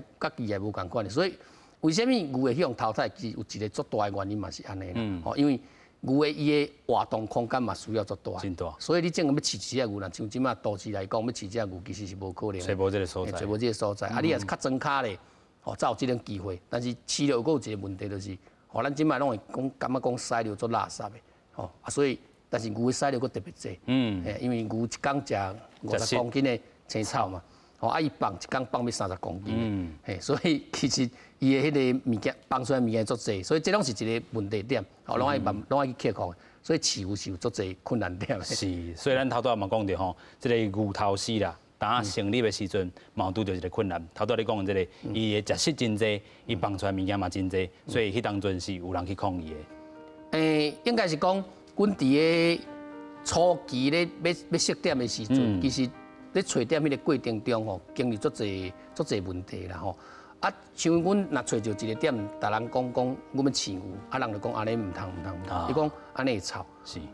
無仝款的，所以為啥物牛會去予淘汰？其實有一個足大的原因嘛是按呢啦，吼，因為牛的伊的活動空間嘛需要足大，
真大，
所以你正欲飼一隻牛，若像這馬都市來講，欲飼隻牛其實是無可能，
揣無這个所在，
揣無這个所在。啊，你若是較莊跤咧，吼，才有這種機會。但是飼料閣有一個問題，就是吼，咱這馬攏會講感覺講飼料足垃圾的，吼啊，所以但是牛的飼料閣特別濟，因為牛一工食50公斤的青草嘛，吼啊，伊放一工放欲30公斤，嘿，所以其實伊的彼个物件放出來物件足濟，所以這攏是一個問題點，吼，攏愛慢攏愛去克服。所以飼牛是有足濟困難點。
是，所以咱頭拄仔嘛講著吼，這个牛頭絲啦，當成立的時陣，嘛有拄著一个困難。頭拄仔你講的這个，伊的食食真濟，伊放出來物件嘛真濟，所以彼當陣是有人去抗議的。
應該是講，阮佇个初期咧欲欲設點的時陣，其實咧揣點彼个過程中吼，經歷足濟足濟問題啦吼。啊，像阮若揣著一個點，逐人講講，阮欲飼牛，啊人就講按呢毋通毋通毋通，伊講按呢會臭。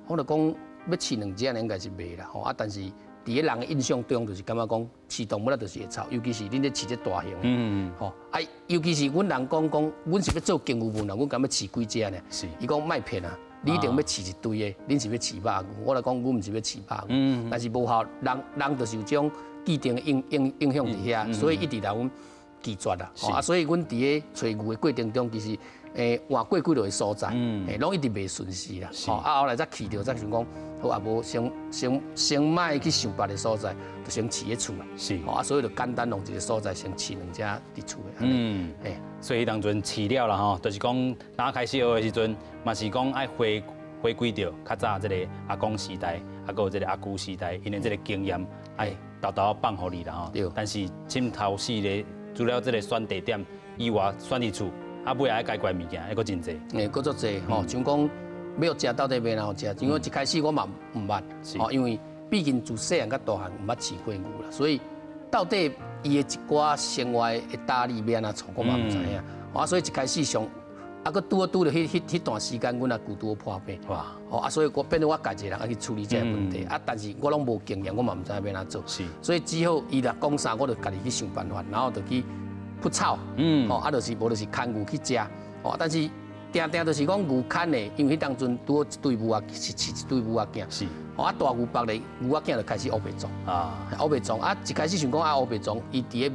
我就講欲飼兩隻應該是袂啦吼。啊，但是佇咧人的印象中，就是感覺講飼動物就是會臭，尤其是恁咧飼這大型的，吼啊，尤其是阮人講講，阮是欲做經營啦，阮敢欲飼幾隻呢？伊講莫騙啊，你一定欲飼一堆的，恁是欲飼肉牛。我來講，阮毋是欲飼肉牛，但是無效，人人就是有這種既定的影響佇遐，所以一直來阮拒絕啦，啊，所以阮佇咧揣牛的過程中，其實換過幾落个所在，攏一直袂順勢啦，吼，啊，後來才去著，才想講，好啊，無先先先莫去想別个所在，就先飼佇厝的，啊，所以就簡單弄一个所在，先飼兩隻佇厝的，
所以當陣飼了啦吼，就是講打開始學的時陣，嘛是講愛回歸著較早這个阿公時代，啊，閣有這个阿舅時代，𪜶的這个經驗愛沓沓放予你啦吼。但是針頭死咧，除了這个選地點以外，選佇厝，啊，尾愛解決物件，還閣真濟。
閣足濟吼，像講欲予食到底欲按怎食，因為一開始我嘛毋捌，吼，因為畢竟自細漢到大漢毋捌飼過牛啦，所以到底伊的一寡生活的打理欲按怎創，我嘛毋知影。啊，所以一開始上，啊，閣拄好拄著彼段時間，阮阿舅拄好破病。吼啊，所以我變做我家己一个人愛去處理這个問題。啊，但是我攏無經驗，我嘛毋知影欲按怎做。所以只好伊若講啥，我就家己去想辦法，然後就去撲草。吼啊，就是無就是牽牛去食。吼，但是定定就是講牛牽的，因為彼當陣拄好一對母仔是飼一對母仔囝。吼啊，大牛縛咧，牛仔囝就開始烏白撞。烏白撞啊！一開始想講啊，烏白撞，伊佇咧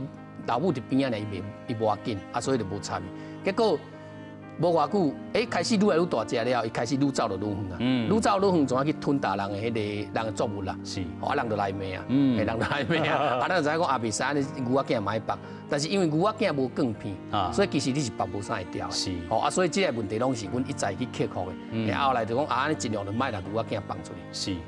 老母佇邊仔呢，伊袂伊無要緊，啊，所以就無插伊。結果無偌久，開始愈來愈大隻了，伊開始愈走就愈遠啊。愈走愈遠，總愛去吞噬人的彼个人的作物啦。啊，人就來罵啊，人就來罵啊。啊，咱就知影講啊，袂使按呢，牛仔囝嘛愛縛。但是因為牛仔囝無鋼片，所以其實你是縛無啥會牢的。吼啊，所以這个問題攏是阮一再去克服的。後來就講啊，按呢盡量就莫予牛仔囝放出去。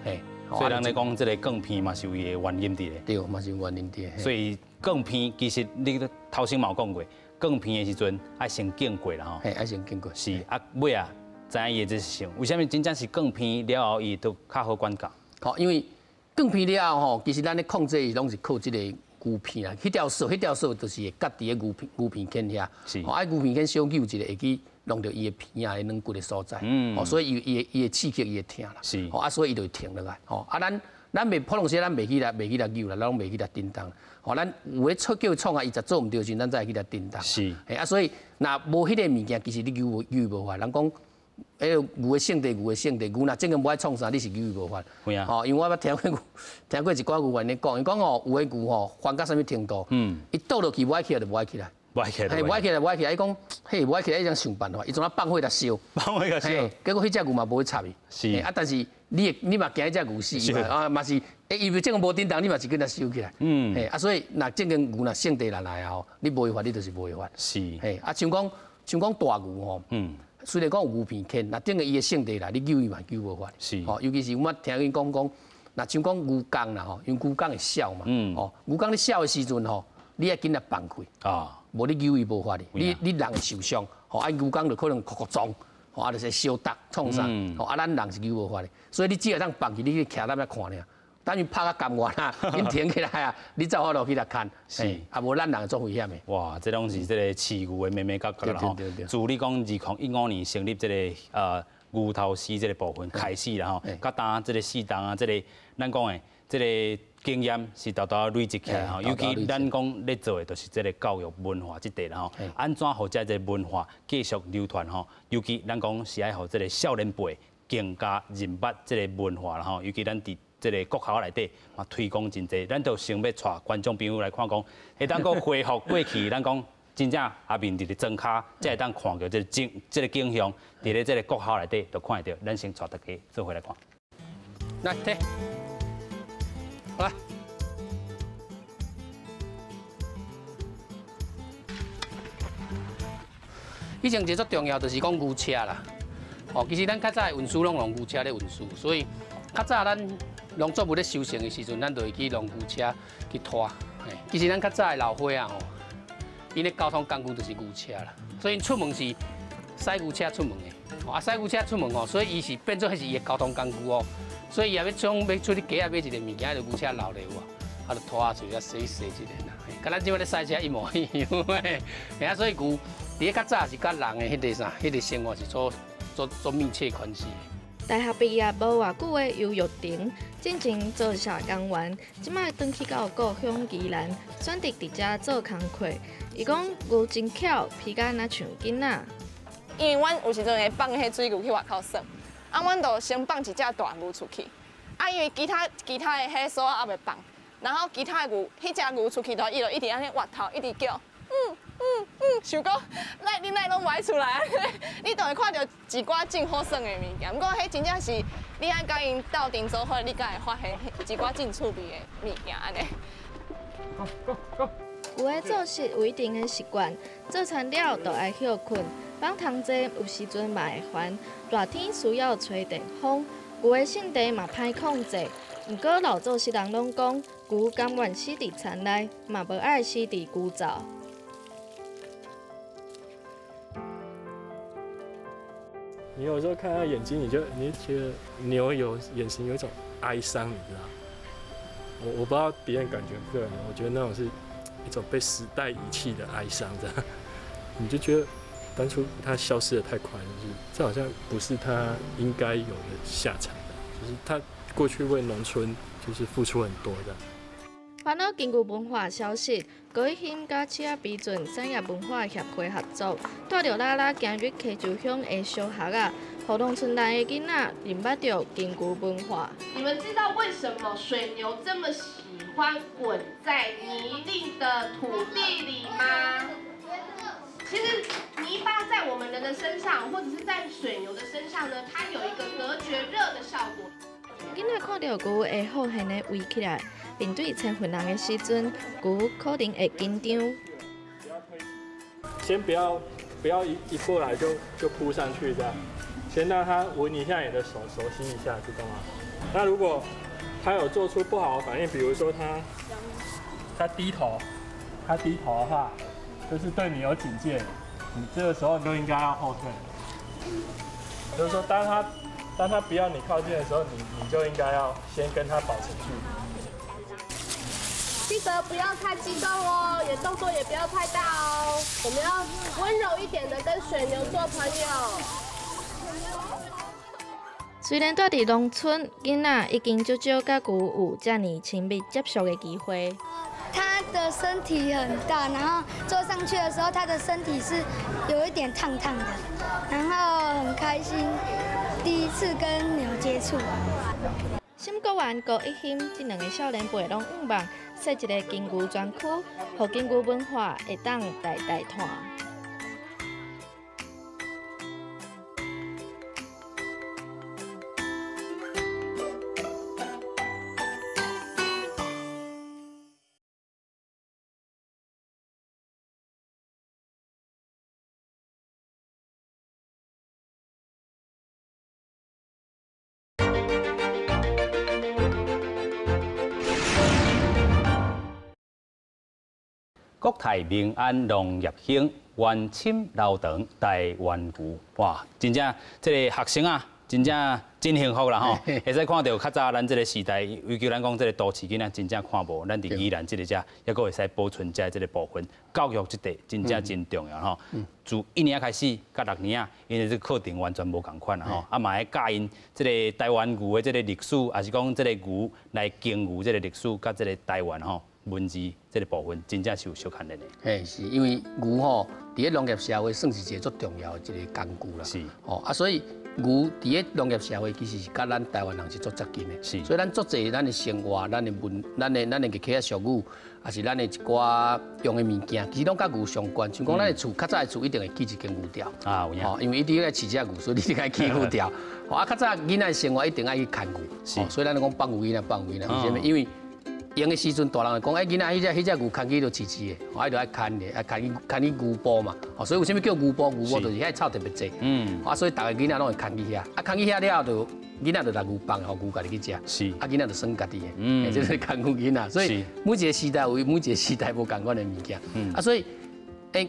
所以人咧講，這个鋼片嘛是有伊的原因佇咧。
對，嘛是有原因佇。
所以鋼片其實你頭先嘛有講過，鋼片的時陣愛先經過啦吼。
嘿，愛先經過。
是啊，尾啊，知影伊的這是啥？為啥物真正是鋼片了後，伊都較好管教？
吼，因為鋼片了後吼，其實咱咧控制攏是靠這个牛鼻啦。彼條索就是會夾佇咧牛鼻鉗遐。啊，牛鼻鉗小扭一下，會去弄著伊的鼻仔的軟骨的所在。吼，所以伊會刺激伊會疼啦。吼，啊，所以伊就會停落來。吼，啊，咱袂普通時，咱袂去來扭啦，咱攏袂去來叮當。吼，咱有咧出叫伊創啊，伊實做毋著時，咱才會去來叮當。嘿，啊，所以若無彼个物件，其實你扭無扭伊無法。人講，彼个牛的性地，牛的性地，牛若正經無愛創啥，你是扭伊無法。吼，因為我捌聽過一寡牛員咧講，伊講吼，有的牛吼，煩到啥物程度？伊倒落去無愛起來就無愛起來。
無愛起來。
嘿，無愛起來，無愛起來。伊講，嘿，無愛起來，伊才想辦法，伊怎啊放火來燒？
放火來燒。
結果彼隻牛嘛無去插伊。啊，但是你嘛驚彼隻牛死，啊，嘛是，伊正經無叮當，你嘛是去共燒起來。嘿，啊，所以若正經牛若性地來來啊吼，你無辦法，你就是無辦法。嘿，啊，像講大牛吼，雖然講有牛鼻牽，若等於伊的性地來，你扭伊嘛扭無法。吼，尤其是我聽𪜶講講，若像講牛犅啦吼，因為牛犅會痟嘛。吼，牛犅咧痟的時陣吼，你愛緊來放開。無你扭伊無法的，你人會受傷，吼啊牛犅就可能擴擴撞，吼啊就是燒觸創啥，吼啊咱人是扭無法的，所以你只會當放去，你去徛踮遐看爾，等于拍甲甘愿啊，紧停起来啊，你才有法度去来牵。
是，
啊，无咱人足危险的。
哇，这拢是这个饲牛的眉眉角角啦吼。自你讲2015年成立这个牛头丝这个部分开始啦吼，甲当这个四冬啊，这个咱讲的这个经验是沓沓累积起来吼。尤其咱讲咧做的，就是这个教育文化这块啦吼。按怎予这个文化继续流传吼？尤其咱讲是爱予这个少年辈更加认捌这个文化啦吼。尤其咱伫这个国校内底嘛推广真济，咱就想欲带观众朋友来看讲，会当阁恢复过去，咱讲真正阿面伫咧庄跤，才会当看著这个景，这个景象，伫咧这个国校内底就看会著。咱先带大家做伙来看。
来，提，来。以前一个足重要就是讲牛车啦，哦，其实咱较早的运输拢用牛车咧运输，所以较早咱农作物咧收成的时阵，咱就会去用牛车去拖。其实咱较早的老岁仔吼，𪜶的交通工具就是牛车啦，所以𪜶出门是驶牛车出门的。啊，驶牛车出门哦，所以伊是变做彼是伊的交通工具哦。所以伊也欲创欲出去街仔买一个物件，就牛车留咧有啊，啊，就拖出去洗洗一下啦，佮咱这摆咧赛车一模一样的。嘿啊，所以牛伫咧较早是佮人的彼个啥，彼个生活是做做做密切关系。
大学毕业无偌久的游玉婷，进前做社工员，这摆转去到故乡宜兰，选择伫遮做工课。伊讲牛真巧，皮甲若像囡仔。
因为阮有时阵会放彼水牛去外口耍，啊，阮就先放一只大牛出去，啊，因为其他其他的彼索仔犹未放，然后其他的牛，彼只牛出去，就伊就一直按呢挖头，一直叫，想讲，来你哪拢无爱出来，你就会看著一寡真好耍的物件。毋过，彼真正是你爱佮𪜶斗阵做伙，你才会发现一寡真趣味的物件按呢。
Go go go！
有的作息有一定的习惯，做餐了就爱歇睏，放窗济有时阵嘛会烦。热天需要吹电风，牛的性地嘛歹控制。毋过老做事人拢讲，牛甘愿死伫田内，嘛无爱死伫牛槽。
你有时候看他眼睛，你就觉得牛有眼神有一种哀伤，你知道？我不知道别人感觉不对，我觉得那种是一种被时代遗弃的哀伤，这样，你就觉得当初他消失得太快，就是这好像不是他应该有的下场，就是他过去为农村就是付出很多的。
烦恼根据文化消息，高一兴佮赤仔标准产业文化协会合作，带著拉拉行入溪州乡的小学仔，予农村内的囡仔认捌著根据文化。
你们知道为什么水牛这么喜欢滚在泥泞的土地里吗？其实泥巴在我们人的身上，或者是在水牛的身上呢，它有一个隔绝热的效果。
囡仔看著牛会好闲的围起来，面对千份人的时阵，牛可能会紧张。
先不要一过来就扑上去这样，先让它闻一下你的手，熟悉一下，知道吗？那如果它有做出不好的反应，比如说它低头，它低头的话，就是对你有警戒，你这个时候就应该要后退。就是说，当他不要你靠近的时候，你就应该要先跟他保持距离。
记得不要太激动哦，也动作也不要太大哦，我们要温柔一点的跟水牛做朋友。
虽然住伫农村，囡仔已经少少佮牛有遮尔亲密接触的机会。
他的身体很大，然后坐上去的时候，他的身体是有一点烫烫的，然后很开心，第一次跟牛接触。
新国园高一兴这两个少年辈拢向望设一个金牛专区，予金牛文化会当代代传。
国泰民安农业兴，源深流长台湾牛。哇，真正这个学生啊，真正积真幸福啦吼！會使看著較早咱這个時代，尤其咱講這个都市囡仔真正看無，咱佇宜蘭這个遮，猶閣會使保存這這个部分，教育這塊真正真重要吼。自一年開始佮六年仔，𪜶的這個課程完全無仝款啦吼。啊嘛會教𪜶這个台灣牛的這个歷史，抑是講這个牛來耕牛這个歷史，佮這个台灣吼文字這个部分，真正是有相牽連的。
嘿，是因為牛吼，佇咧農業社會算是一個足重要的一個工具啦。吼啊，所以牛佇咧農業社會其實是佮咱台灣人是足接近的。所以咱足濟咱的生活、咱的文、咱的客家俗語，抑是咱的一寡用的物件，其實攏佮牛相關。像講咱的厝，較早的厝一定會起一間牛牢。
啊，有影。
吼，因為一定愛飼隻牛，所以你一定愛起牛牢。吼啊，較早囡仔生活一定愛去牽牛。所以咱講放牛囡仔，放牛囡仔，為啥物？因為閒的時陣，大人會講，欸，囡仔，彼隻牛牽去就飼飼的，啊，伊就愛牽的，愛牽去牛埔嘛。所以為啥物叫牛埔？牛埔就是遐草特別濟。啊，所以逐个囡仔攏會牽去遐。啊，牽去遐了後，就囡仔就來牛放，予牛家己去食。啊，囡仔就耍家己的。這是牽牛囡仔。所以每一個時代有每一個時代無仝款的物件。啊，所以，欸，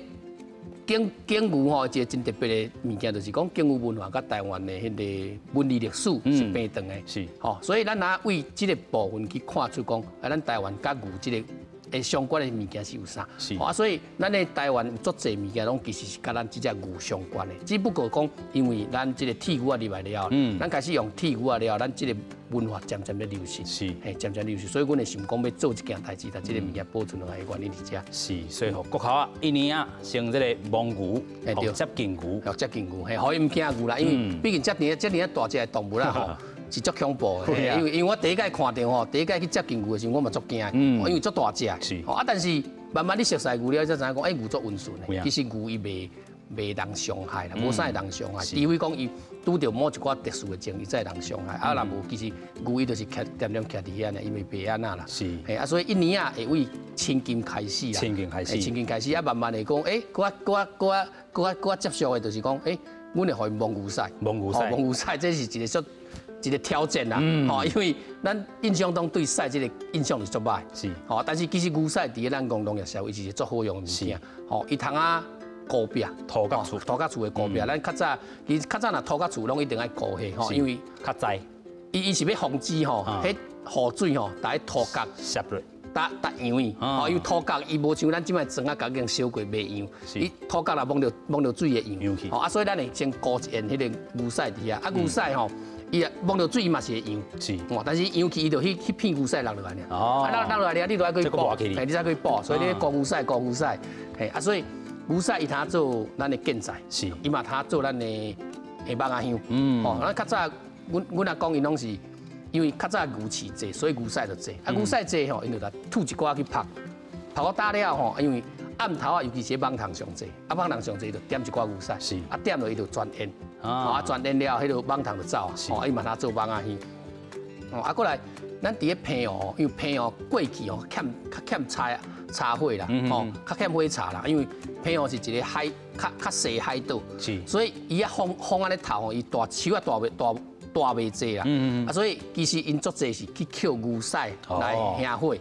耕耕牛吼，一個真特別的物件，就是講耕牛文化佮台灣的彼个文字歷史是平長的。吼，所以咱若為這個部分去看出講，啊，咱台灣佮牛這个會相關的物件是有啥？啊，所以咱的台灣有足濟物件攏其實是佮咱這隻牛相關的，只不過講因為咱這個鐵牛仔入來了後，咱開始用鐵牛仔了後，咱這個文化漸漸咧流失。嘿，漸漸流失，所以阮會想講欲做這件代誌，共這个物件保存落來的原因佇遮。
是，所以予國校仔一年仔先這个摸牛，接近牛，
接近牛，嘿，予伊毋驚牛啦，因為畢竟遮爾遮爾大隻的動物啦吼。是足恐怖的，因為我第一擺看著吼，第一擺去接近牛的時陣，我嘛足驚，因為足大隻。啊，但是慢慢你熟似牛了，才知影講，欸，牛足溫順的。其實牛伊袂人傷害啦，無啥會人傷害，除非講伊拄著某一寡特殊的情，伊才會人傷害。啊，若無，其實牛伊就是徛恬恬徛佇遐爾，伊袂按怎啦。嘿，啊，所以一年仔會為親近開始啦，
親近開始，
親近開始啊，慢慢會講，欸，閣較閣較閣較閣較接觸的，就是講，欸，阮會予伊摸牛屎，
摸牛屎，
摸牛屎，這是一個足一個挑戰啦，吼，因為咱印象中對屎這個印象是足歹，吼，但是其實牛屎佇咧咱講農業社會是一個足好用的物件，吼，伊通啊糊壁，
塗甲厝，
塗甲厝的糊壁，咱較早其實較早若塗甲厝攏一定愛糊彼，吼，因為
較知，
伊是欲防止吼，彼雨水吼，逐个塗角
濕落，
逐逐揚去，吼，因為塗角伊無像咱這擺磚仔角已經燒過袂揚，伊塗角若摸著水會揚去，吼，啊，所以咱會先糊一層彼个牛屎佇遐，啊，牛屎吼。伊啊，摸著水伊嘛是會揚，哦，但是揚去伊就彼片牛屎落落來爾，啊，落落來爾，你就愛去補，嘿，你才去補，所以你糊牛屎，糊牛屎，嘿，啊，所以牛屎伊通做咱的建材，伊嘛通做咱的網仔香，吼，咱較早，阮阿公𪜶攏是，因為較早牛飼濟，所以牛屎就濟，啊，牛屎濟吼，𪜶就來吐一寡去曝，曝到焦了吼，因為暗頭啊，尤其是蠓蟲上濟，啊，蠓蟲上濟就點一寡牛屎，啊，點落伊就傳煙。啊，傳煙了，彼个蠓蟲就走啊，哦，伊嘛通做網仔香。哦，啊，過來，咱佇咧澎湖，因為澎湖過去哦欠較欠柴柴火啦，吼，較欠火柴啦，因為澎湖是一個海較較細海島，所以伊啊風風按呢透吼，伊大樹仔大袂大大袂濟啦，啊，所以其實𪜶足濟是去抾牛屎來燃火。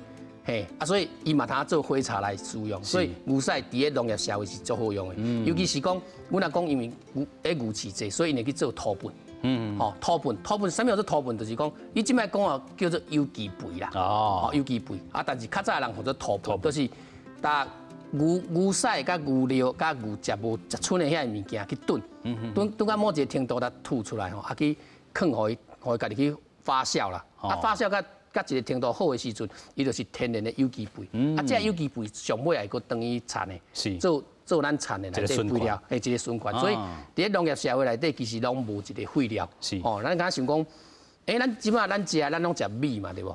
嘿，啊，所以伊嘛通做火柴來使用，所以牛屎佇咧農業社會是足好用的。尤其是講，阮阿公因為牛咧牛飼濟，所以𪜶會去做土糞。吼，土糞，土糞，啥物叫做土糞？就是講，你這擺講啊，叫做有機肥啦。哦，有機肥。啊，但是較早的人號做土糞，就是搭牛牛屎佮牛尿佮牛食無食賰的遐个物件去燉，燉燉到某一个程度，才吐出來吼，啊去囥予伊，予伊家己去發酵啦。啊，發酵佮一個程度好的時陣，伊就是天然的有機肥。啊，這个有機肥上尾會閣轉去田的，做做咱田的內底肥料，欸，一個循環。所以佇咧農業社會內底，其實攏無一個廢料。吼，咱敢想講，欸，咱這擺咱食，咱攏食米嘛，對無？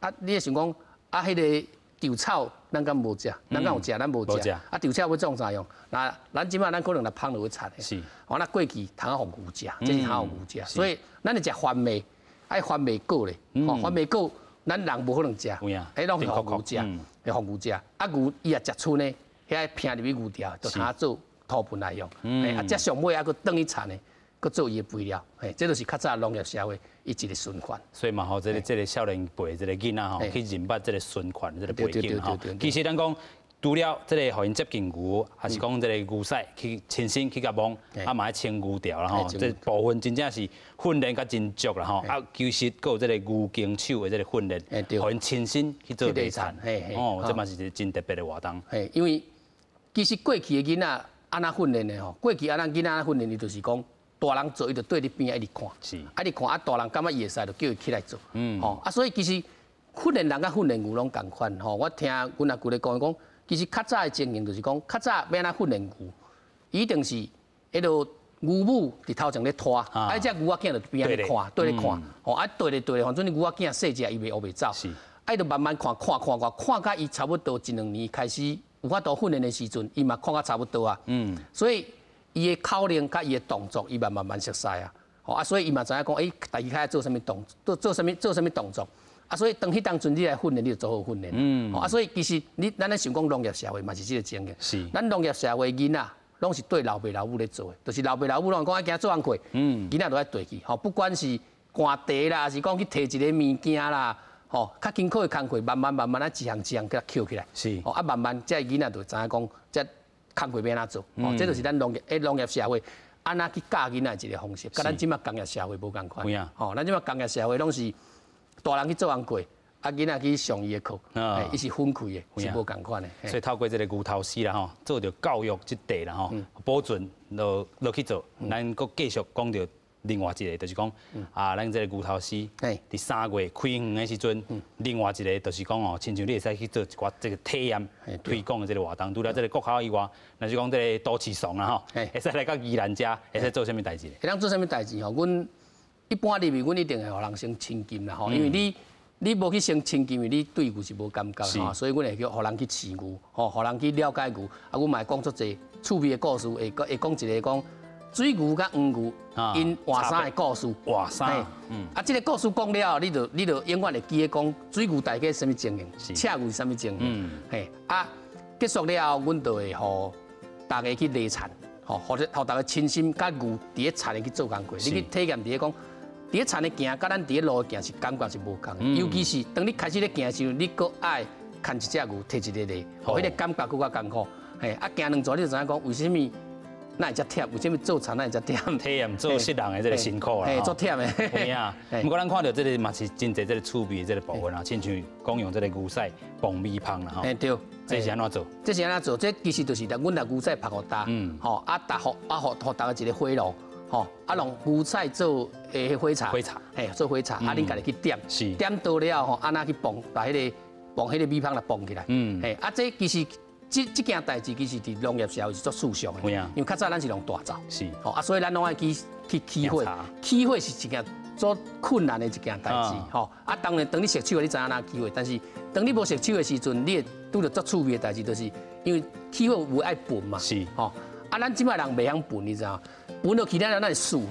啊，你會想講，啊，彼个稻草，咱敢無食？咱敢有食？咱無食。啊，稻草欲創啥用？那咱這擺咱可能來芳落去田的。哦，那過去通予牛食，這是通予牛食。所以咱會食番麥，愛番麥果咧。吼，番麥果。咱人無可能食，彼攏予牛食，予牛食。啊牛伊若食賰呢，遐拚入去牛牢，就通做土糞來用。啊，這上尾猶閣轉去田的，閣做伊的肥料。嘿，這就是較早農業社會伊一個循環。
所以嘛吼，這个少年輩這个囡仔吼，去認捌這个循環這个背景吼。其實咱講。除了這个予𪜶接近牛，抑是講這个牛屎去親身去共摸，啊嘛愛清牛槽啦吼，這部分真正是訓練甲真足啦吼。啊，其實閣有這个牛經手的這个訓練，予𪜶親身去做犁田，哦，這嘛是一个真特別的活動。
嘿，因為其實過去的囡仔按怎訓練的吼？過去按怎囡仔按怎訓練，伊就是講大人做，伊就對佇邊仔一直看，一直看啊，大人感覺伊會使，就叫伊起來做。吼啊，所以其實訓練人佮訓練牛攏仝款吼。我聽阮阿舅咧講，講。其實較早的情形就是講，較早欲按怎訓練牛，伊一定是彼个牛母佇頭前咧拖，啊，這牛仔囝就邊仔咧看，綴咧看，吼，啊，綴咧綴咧，反正牛仔囝細隻，伊袂學袂走，啊，伊就慢慢看，看看看，看甲伊差不多一兩年開始有法度訓練的時陣，伊嘛看甲差不多啊，所以伊的口令佮伊的動作，伊嘛慢慢熟似啊，吼啊，所以伊嘛知影講，欸，家己較愛做啥物動，做做啥物做啥物動作。啊，所以當彼當陣你來訓練，你就做好訓練。啊，所以其實你咱咧想講農業社會嘛是這個情形。咱農業社會囡仔攏是綴老爸老母咧做的，就是老爸老母攏講愛行做工課，囡仔就愛綴去。吼，不管是捾地啦，抑是講去提一個物件啦，吼，較辛苦的工課，慢慢慢慢啊，一項一項共抾起來。吼，啊，慢慢這囡仔就會知影講，這工課欲按怎做。吼，這就是咱農業社會按怎去教囡仔的一個方式，佮咱這馬工業社會無仝款。吼，咱這馬工業社會攏是。大人去做工課，啊，囡仔去上伊的課，伊是分開的，是無仝款的。
所以透過這个牛頭師啦吼，做著教育這塊啦吼，保存落落去做，咱閣繼續講著另外一个，就是講啊，咱這个牛頭師佇3月開園的時陣，另外一个就是講哦，親像你會使去做一寡這个體驗推廣的這个活動，除了這个國考以外，若是講這个都市倯啦吼，會使來到宜蘭遮，會使做啥物代誌？
會當做啥物代誌吼？阮一般入去，阮一定會予人先親近啦吼，因為你無去先親近，你對牛是無感覺吼，所以阮會叫予人去飼牛，吼，予人去了解牛。啊，阮嘛會講足濟趣味的故事，會講會講一个講水牛佮黃牛𪜶換衫的故事。
換衫。
啊，這个故事講了後，你就永遠會記得講水牛大概啥物情形，赤牛是啥物情形。嘿，啊，結束了後，阮就會予大家去犁田，吼，予予大家親身佮牛佇咧田裡去做工課，你去體驗佇咧講。佇咧田咧行，佮咱佇咧路行是感覺是無仝的。尤其是當你開始咧行的時陣，你閣愛牽一隻牛，提一个犁，予彼个感覺閣較艱苦。嘿，啊行兩逝你就知影講為啥物咱會遮忝，為啥物做田咱會遮忝？
體驗做穡人的這个辛苦啦。
嘿，足忝的。
有影。毋過咱看著這个嘛是真濟這个趣味的這个部分啊，親像講用這个牛屎磅米芳啦吼。
嘿對。
這是按怎做？
這是按怎做？這其實就是阮拿牛屎曝予焦，吼啊，焦予啊予予焦一个火爐。吼，啊，用牛屎做的火柴，
火柴，
嘿，做火柴，啊，恁家己去點，點著了後，按怎去磅，把彼个磅彼个米芳來磅起來，嘿，啊，這其實這件代誌其實佇農業社會是足時尚的，因為較早咱是用大灶，吼，啊，所以咱攏愛去去起火，起火是一件足困難的一件代誌，吼，啊，當然當你熟手，你知影按怎起火，但是當你無熟手的時陣，你會拄著足趣味的代誌，就是因為起火有愛噴嘛，吼，啊，咱這擺人袂曉噴，你知影？噴落去了，咱會輸，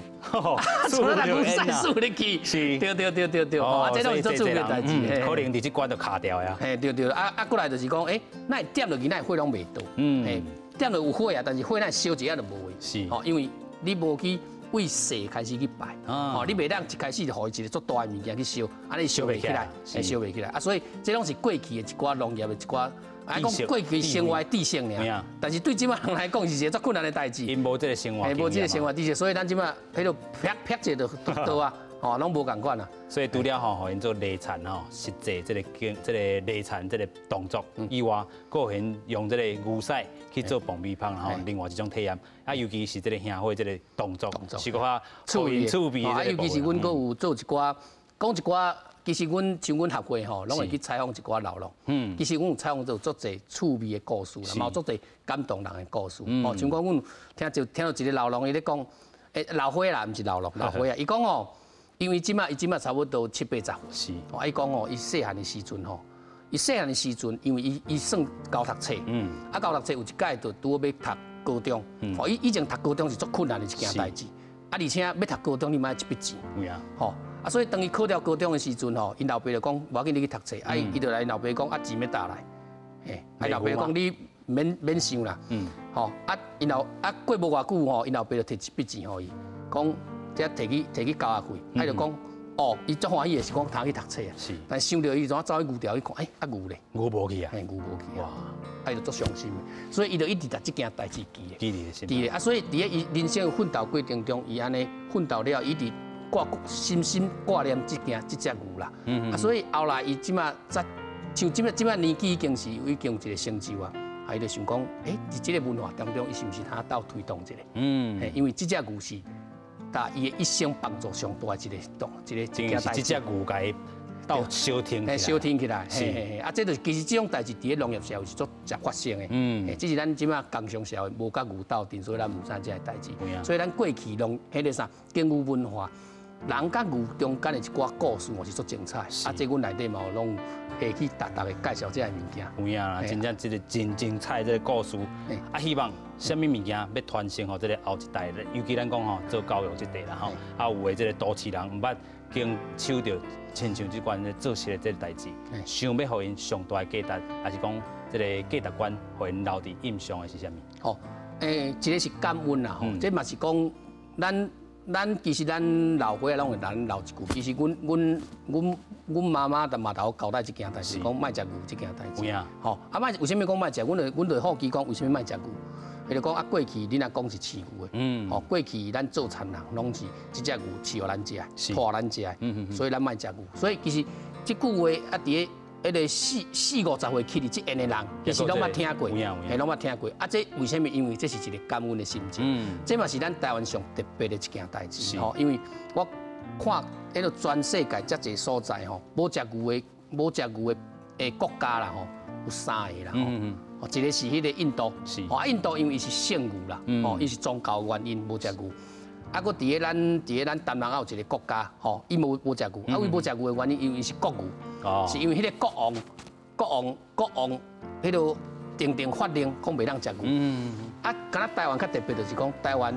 輸了牛屎輸入去，
是，
對對對對對，啊，這攏是足趣味的代誌，
可能佇這關就卡掉呀。
嘿，對對，啊啊，過來就是講，欸，咱會點落去，咱火攏袂著，嘿，點落有火啊，但是火咱燒一下就無去，吼，因為你無去為細開始去拜，吼，你袂當一開始就予伊一個足大的物件去燒，按呢燒袂起來，燒袂起來，啊，所以這攏是過去的一寡農業的一寡。啊，講過去生活的知識爾，但是對這擺人來講是一個足困難的代誌。
𪜶無這个生活，
無這个生活知識，所以咱這擺彼落啪啪一下就倒啊，吼，攏無仝款啊。
所以除了吼，予𪜶做犁田吼，實際這个經這个犁田這个動作以外，閣予𪜶用這个牛屎去做磅米芳吼，另外一種體驗。啊，尤其是這个燃火這个動作，是閣較
趣味
趣味。
啊，尤其是阮閣有做一寡，講一寡。其實阮像阮協會吼，攏會去採訪一寡老農。其實阮有採訪到足濟趣味的故事啦，嘛有足濟感動人的故事。哦，像講阮聽就聽著一个老農伊咧講，欸，老歲啦，毋是老農，老歲啊。伊講哦，因為這擺伊這擺差不多七八十歲。哦，伊講哦，伊細漢的時陣吼，伊細漢的時陣，因為伊伊算猴讀冊。啊，猴讀冊有一擺就拄好欲讀高中。哦，伊以前讀高中是足困難的一件代誌。啊，而且欲讀高中，你嘛愛一筆錢。吼。啊，所以當伊考著高中的時陣吼，𪜶老爸就講，無要緊，你去讀冊。啊，伊就來老爸講，啊，錢欲佗來？嘿，啊，老爸講你免免想啦。吼，啊，𪜶老啊過無偌久吼，𪜶老爸就提一筆錢予伊，講這提去提去交學費。啊，就講，哦，伊足歡喜的是講通去讀冊啊。是。但想著伊怎走去牛牢去看，欸，啊牛咧？
牛無去啊？
嘿，牛無去啊。哇！啊，伊就足傷心的，所以伊就一直共這件代誌記咧。
記佇心。
記咧啊，所以佇咧伊人生奮鬥過程中，伊按呢奮鬥了，伊一直掛深深掛念這件這隻牛啦。啊，所以後來伊這馬才像這馬這馬年紀已經是已經有一個成就啊。啊，伊就想講，欸，佇這個文化當中，伊是毋是通鬥推動一下？因為這隻牛是佮伊的一生幫助上大的一個動一個一件代誌。
這隻牛共伊鬥相挺起來。
相挺起來。是。啊，這就其實這種代誌佇咧農業社會是足常發生的。只是咱這馬工商社會無佮牛鬥陣，所以咱毋知這个代誌。所以咱過去農彼个啥耕牛文化，人佮牛中間的一寡故事，嘛是足精彩。啊，這阮內底嘛有攏會去逐逐個介紹這个物件。
有影啦，真正這個真精彩這個故事。啊，希望啥物物件欲傳承予這個後一代，尤其咱講吼做教育這塊啦吼，啊有的這個都市人毋捌經手著親像這款做事的這個代誌，想欲予𪜶上大的價值，抑是講這個價值觀，予𪜶留佇印象的是啥物？
哦，欸，一個是感恩啦，吼，這嘛是講咱。咱其實咱老歲仔攏會咱留一句，其實阮阮阮阮媽媽嘛頭交代這件代誌，講莫食牛這件代誌。吼，啊莫為啥物講莫食？阮就阮就好奇講為啥物莫食牛？伊就講啊，過去恁若講是飼牛的，吼，過去咱做田人攏是這隻牛飼予咱食，拖予咱食，所以咱莫食牛。所以其實這句話啊，佇咧彼個四四五十歲起佇這緣的人，其實攏捌聽過，嘿，攏捌聽過。啊，這為啥物？因為這是一個感恩的心情。這嘛是咱台灣上特別的一件代誌。吼，因為我看彼個全世界遮濟所在吼，無食牛的、無食牛的的國家啦吼，有三個啦吼。一個是彼個印度，吼，印度因為伊是聖牛啦，吼，伊是宗教原因無食牛。啊，閣佇咧咱佇咧咱東南亞有一個國家，吼，伊無無食牛，啊，為無食牛的原因，因為伊是國牛，是因為彼個國王、國王、國王，彼個定定法令講袂當食牛。啊，敢若台灣較特別，就是講台灣，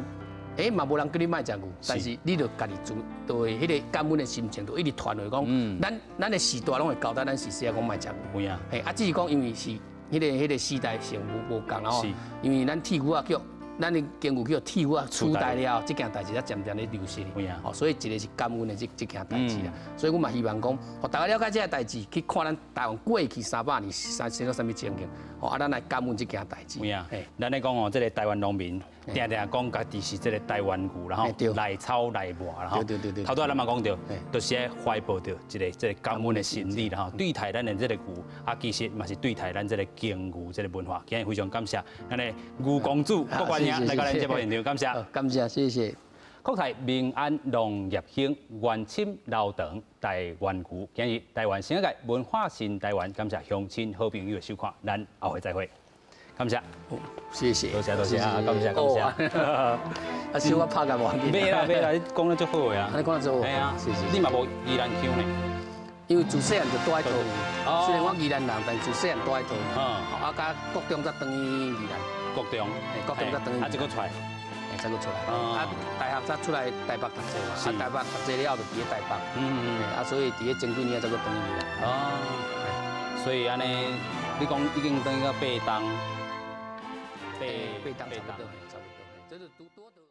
欸嘛無人叫你莫食牛，但是你著家己做，就會彼個感恩的心情，就一直傳落講，咱咱的時代攏會交代咱是時講莫食牛。嘿，啊，只是講因為是彼個彼個時代性無無仝啦吼，因為咱鐵牛仔叫。咱的耕牛叫鐵牛仔取代了，這件代誌才漸漸咧流失。哦，所以一個是感恩的這這件代誌啦。所以阮嘛希望講，予大家了解這个代誌，去看咱台灣過去300年生生做啥物情形。哦，啊，咱來感恩這件代誌。
有影。咱咧講哦，這個台灣農民定定講家己是這個台灣牛，然後來草來磨，然後頭拄仔咱嘛講著，就是愛懷抱著一個這個感恩的心理，然後對待咱的這個牛，啊，其實嘛是對待咱這個耕牛這個文化。今日非常感謝咱的牛公子郭冠英來到咱節目現場，感謝。
感謝，謝謝。
國泰民安農業興，源深流長台灣牛。今日台灣新一屆文化新台灣，感謝鄉親好朋友的收看，咱後回再會。感謝，
謝謝，
多謝多謝啊，感謝感謝。
啊，小可拍甲無？
袂啦袂啦，你講得足好的啊。
你講得足好。
係啊，你嘛無宜蘭腔呢？
因為自細漢就住佇桃園，雖然我宜蘭人，但自細漢住佇桃園。啊，佮國中才轉去宜蘭。
國中，
國中才轉去。
啊，這閣出來。
才閣出來。啊，大學才出來台北讀冊嘛。啊，台北讀冊了後就佇咧台北。啊，所以佇咧前幾年才閣轉去宜蘭。
哦。所以按呢，你講已經轉去到八冬。
八冬差不多，差不多。這是拄拄。